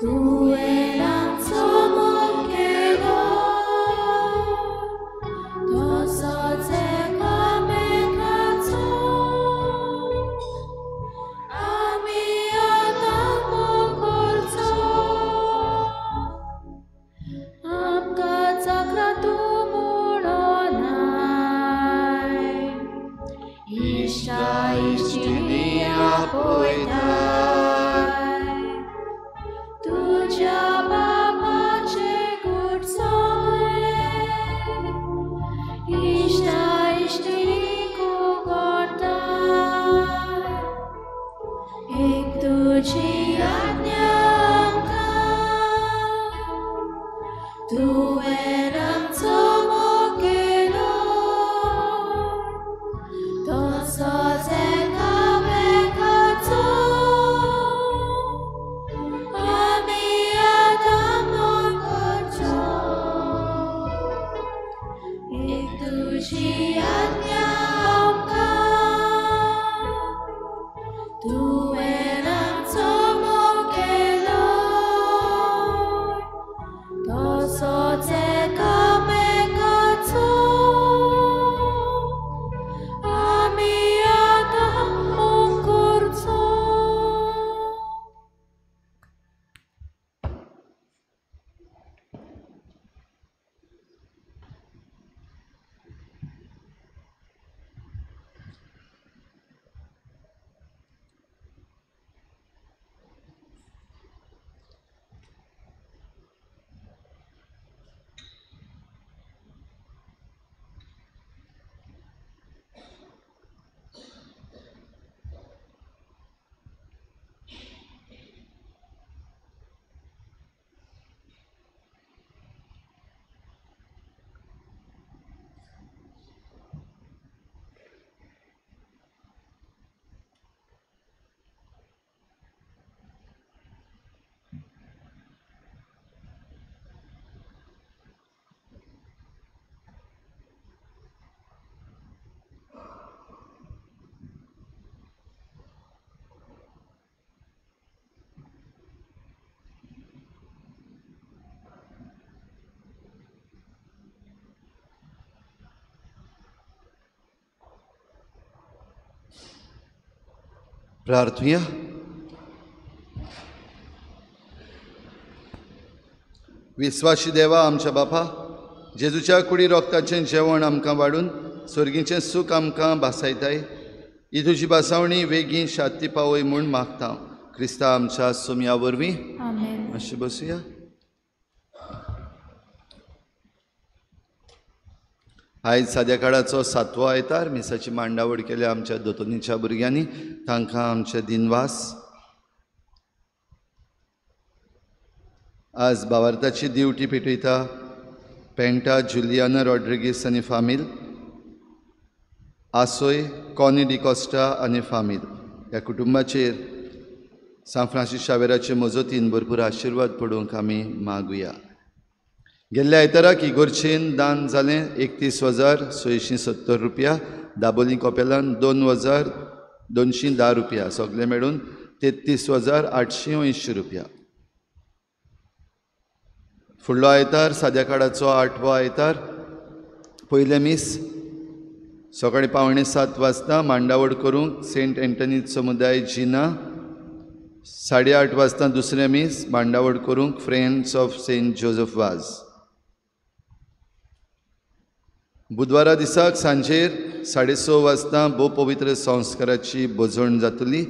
तुवें आमचो मोग केलोय तसोच एकामेकाचो आमी आतां मोग करचो आमकां चाकरां तूं म्हणोनाय इश्टा इश्टिणी आपयताय तुज्या बापाचें गूट सगळें इश्टा इश्टिणीक उगडटाय एक तुजी आज्ञा आमकां तुवें आमचो मोग केलोय तसोच एकामेकाचो आमी आतां मोग करचो एक तुजी आज्ञा आमकां तुवें आमचो मोग केलोय तसोच एकामेकाचो आमी आतां मोग करचो. प्रार्थुया. विस्वाशी देवा आमच्या बापा, जेजूच्या कुडी रोगताचें जेवण आमकां वाडून स्वर्गीचें सूख आमकां भासायताय. ही तुजी भासावणी वेगीं शांती पावय म्हूण मागता क्रिस्ता आमच्या सोमया वरवीं. आमेन. मातशें बसुया. आयज साद्या काळाचो सातवो आयतार मिसाची मांडावळ केल्या आमच्या दोतोनीच्या भुरग्यांनी, तांकां आमचे दिनवास। आज बावार्थाची दिवटी पेटयता पेंटा जुलियाना रॉड्रिगीस आनी फामील, आसोय कॉनी डिकॉस्टा आनी फामील। ह्या कुटुंबाचेर सांत फ्रांसीस शावेराचे मजतीन भरपूर आशिर्वाद पडूंक आमी मागुया। गेल्ल्या आयताराक इगोर्चेन दान जालें 31,670 रुपया, दाबोली कोपेलान 2,210 रुपया, सगळे मेळून 33,880 रुपया। फुडलो आयतार साद्या काळाचो आठवो आयतार, पयलें मीस सकाळीं 6:45 वाजता मांडावळ करूंक सेंट एंटनी समुदाय जिना, 8:30 वाजता दुसरें मीस मांडावळ करूंक friends of Saint Joseph Vaz. बुधवारा दिसाक सांजेर 6:30 वाजता भोव पवित्र संस्काराची भजण जातली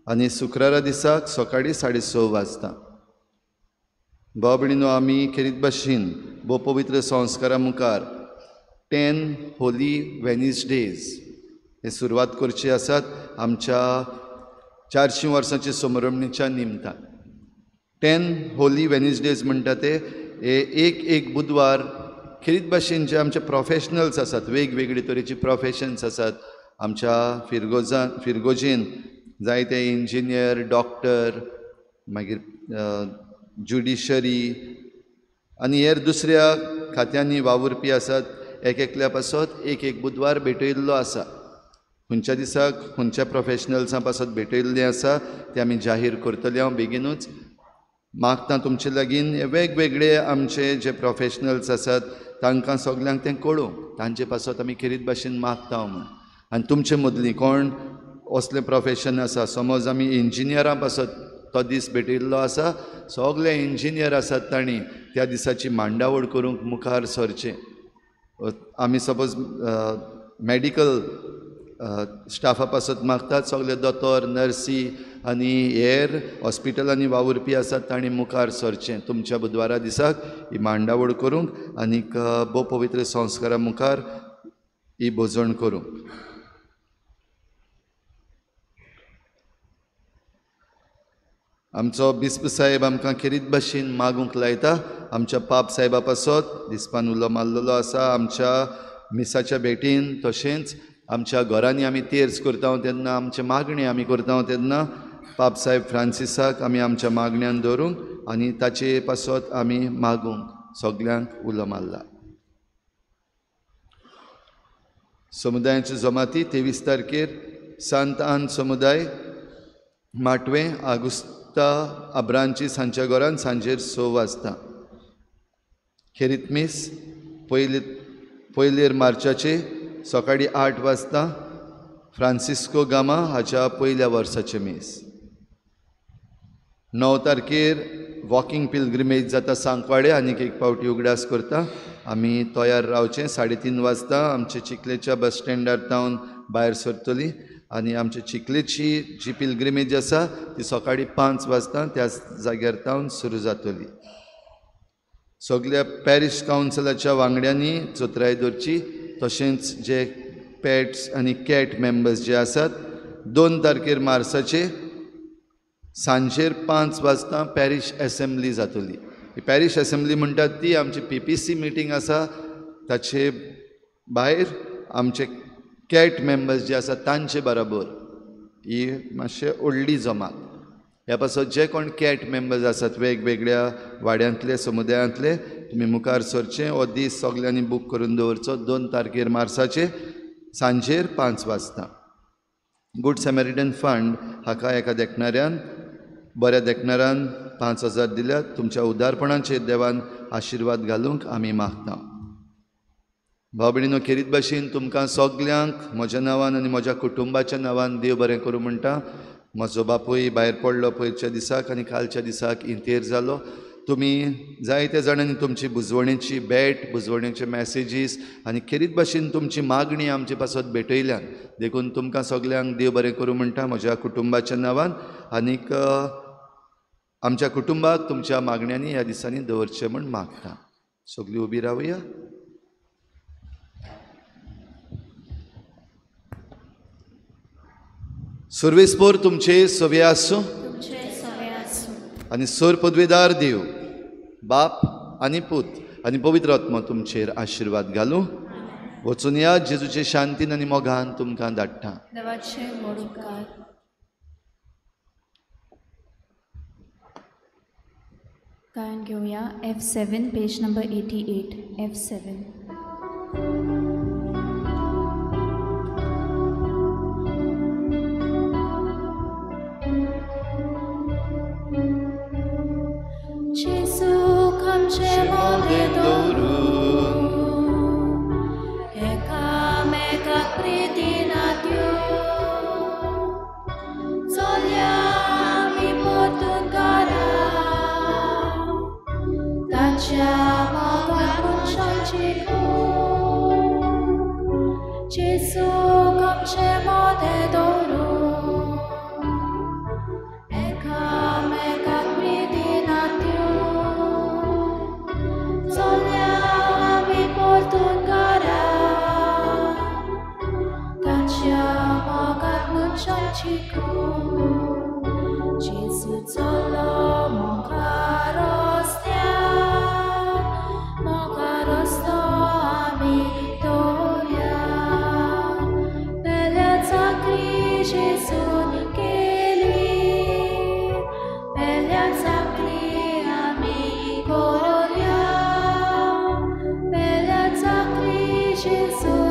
आनी शुक्रारा दिसाक सकाळीं 6:30 वाजता। भाव भयणीनो, आमी खेरीत भाशेन भोव पवित्र संस्कारा मुखार 10 होली वेनिसडेज हे सुरवात करची आसात आमच्या 400 वर्सांचे समरमणीच्या निमतान। 10 होली वेनिसडेज म्हणटा ते एक एक बुधवार खेरीत भाशेन जे आमचे प्रोफेशनल्स आसात, वेगवेगळे तरेचे प्रोफेशन्स आसात आमच्या फिरगोजेन, जायते इंजिनियर, डॉक्टर, मागीर ज्युडिशरी आनी हेर दुसऱ्या खात्यांनी वावुरपी आसात, एक एकल्या पासत एक एक बुधवार भेटयल्लो आसा। खंयच्या दिसाक खंयच्या प्रोफेशनल्सां पासत भेटयल्लें आसा तें आमी जाहीर करतले। हांव बेगीनूच मागता तुमचे लागीं वेगवेगळे आमचे जे प्रोफेशनल्स आसात तांकां सगल्यांक तें कळूं, तांचे पासत आमी खेरीत भाशेन मागता म्हूण। आनी तुमचे मदलीं कोण असलें प्रोफेशन आसा, समज आमी इंजिनियरां पासत तो दीस भेटयल्लो आसा, सगळे इंजिनियर आसात तांणी त्या दिसाची मांडावळ करूंक मुखार सरचें। आमी सपोज मॅडिकल स्टाफा पासत मागतात, सगळे दोतोर, नर्सी आनी हेर हॉस्पिटलांनी वावुरपी आसात तांणी मुखार सरचें तुमच्या बुधवारा दिसाक ही मांडावळ करूंक आनीक भोव पवित्र संस्कारा मुखार ही भोजण करूंक। आमचो बिस्प साहेब आमकां खेरीत भाशेन मागूंक लायता आमच्या पाप साहेबा पासत दिसपान उलो मारलेलो आसा आमच्या मिसाच्या भेटीन, तशेंच आमच्या घरांनी आमी तेर्स करता तेन्ना, आमचे मागणी आमी करता तेन्ना पाप साहेब फ्रांसिसाक आमी आमच्या मागण्यान दवरूंक आनी ताचे पासत आमी मागूंक सगल्यांक उलो मारला। समुदायाची जमाती 23 तारखेर सांत आन समुदाय माटवें आगुस्ता आब्रांची सांच्या घरान सांजेर 6 वाजता। खेरीत मीस पयलेर मार्चाचे सकाळीं 8 वाजता फ्रांसिस्को गामा हाच्या पयल्या वर्साचें मीस। 9 तारखेर वॉकिंग पिलग्रिमेज जाता सांकवाडे, आनीक एक पावटी उगडास करता आमी तयार रावचें। 3:30 वाजता आमचे चिखलेच्या बस स्टँडार तावन भायर सरतली आनी आमचे चिखलेची जी पिलग्रिमेज आसा ती सकाळीं 5 वाजता त्या जाग्यार तावन सुरू जातली। सगल्या पॅरिश कावन्सिलाच्या वांगड्यांनी चतुराय दवरची, तशेंच जे पेट्स आनी कॅट मेंबर्स जे आसात 2 तारखेर मार्साचे सांजेर 5 वाजता पॅरिश एसेंब्ली जातली। ही पॅरिश एसेंब्ली म्हणटात ती आमची PPC meeting आसा, ताचे भायर आमचे कॅट मेंबर्स जे आसात तांचे बरोबर ही मातशें व्हडली जमात। ह्या पासत जे कोण कॅट मेंबर्स आसात वेगवेगळ्या वाड्यांतले समुदायांतले तुमी मुखार सरचें। हो दीस सगल्यांनी बूक करून दवरचो 2 तारखेर मार्साचे सांजेर 5 वाजता। गुड सॅमेरिटन फंड हाका एका देखणाऱ्यान, बऱ्या देखणाऱ्यान 5,000 दिल्यात। तुमच्या उदारपणाचेर देवान आशिर्वाद घालूंक आमी मागता। भाव भयणीनो, खेरीत भाशेन तुमकां सगल्यांक म्हज्या नांवान आनी म्हज्या कुटुंबाच्या नांवान देव बरें करूं म्हणटा। म्हजो बापूय भायर पडलो पयरच्या दिसाक आनी कालच्या दिसाक इंतेर जालो। तुमी जायत्या जाणांनी तुमची बुजवणेची भेट, बुजवणेचे मॅसेजीस आनी खेरीत भाशेन तुमची मागणी आमचे पासत भेटयल्यान, देखून तुमकां सगल्यांक देव बरें करूं म्हणटा म्हज्या कुटुंबाच्या नांवान आनीक आमच्या कुटुंबाक तुमच्या मागण्यांनी ह्या दिसांनी दवरचें म्हूण मागता। सगळीं उबी रावया। सुर्वेस्पोर तुमचे सवे आसूं आनी सोर पदवेदार देव बाप आनी पूत आनी पवित्र आत्मा तुमचेर आशिर्वाद घालूं. वचून या जेजूचे शांतीन आनी मोगान तुमकां धाडटा. देवाचे व्हड उपकार. गायन घेवया F7 page number 88 F7. Gesù आमचे मोदें दवरून एकामेकाक प्रितीन त्यो चलया आमी परतून घरा ताच्या मोगाक मनशांची खूब. जेजू आमचे मोदें दवरून एकामेकाक प्रितीन त्यो चलया आमी परतून घरा ताच्या मोगाक मनशांची खूब. जेजू चलो मुखार रस्त्यार मुखार रस्तो आमी दवरया. पेल्या चाकरी जेजून केली पेल्या चाकरी आमी करुया. पेल्या चाकरी जेजून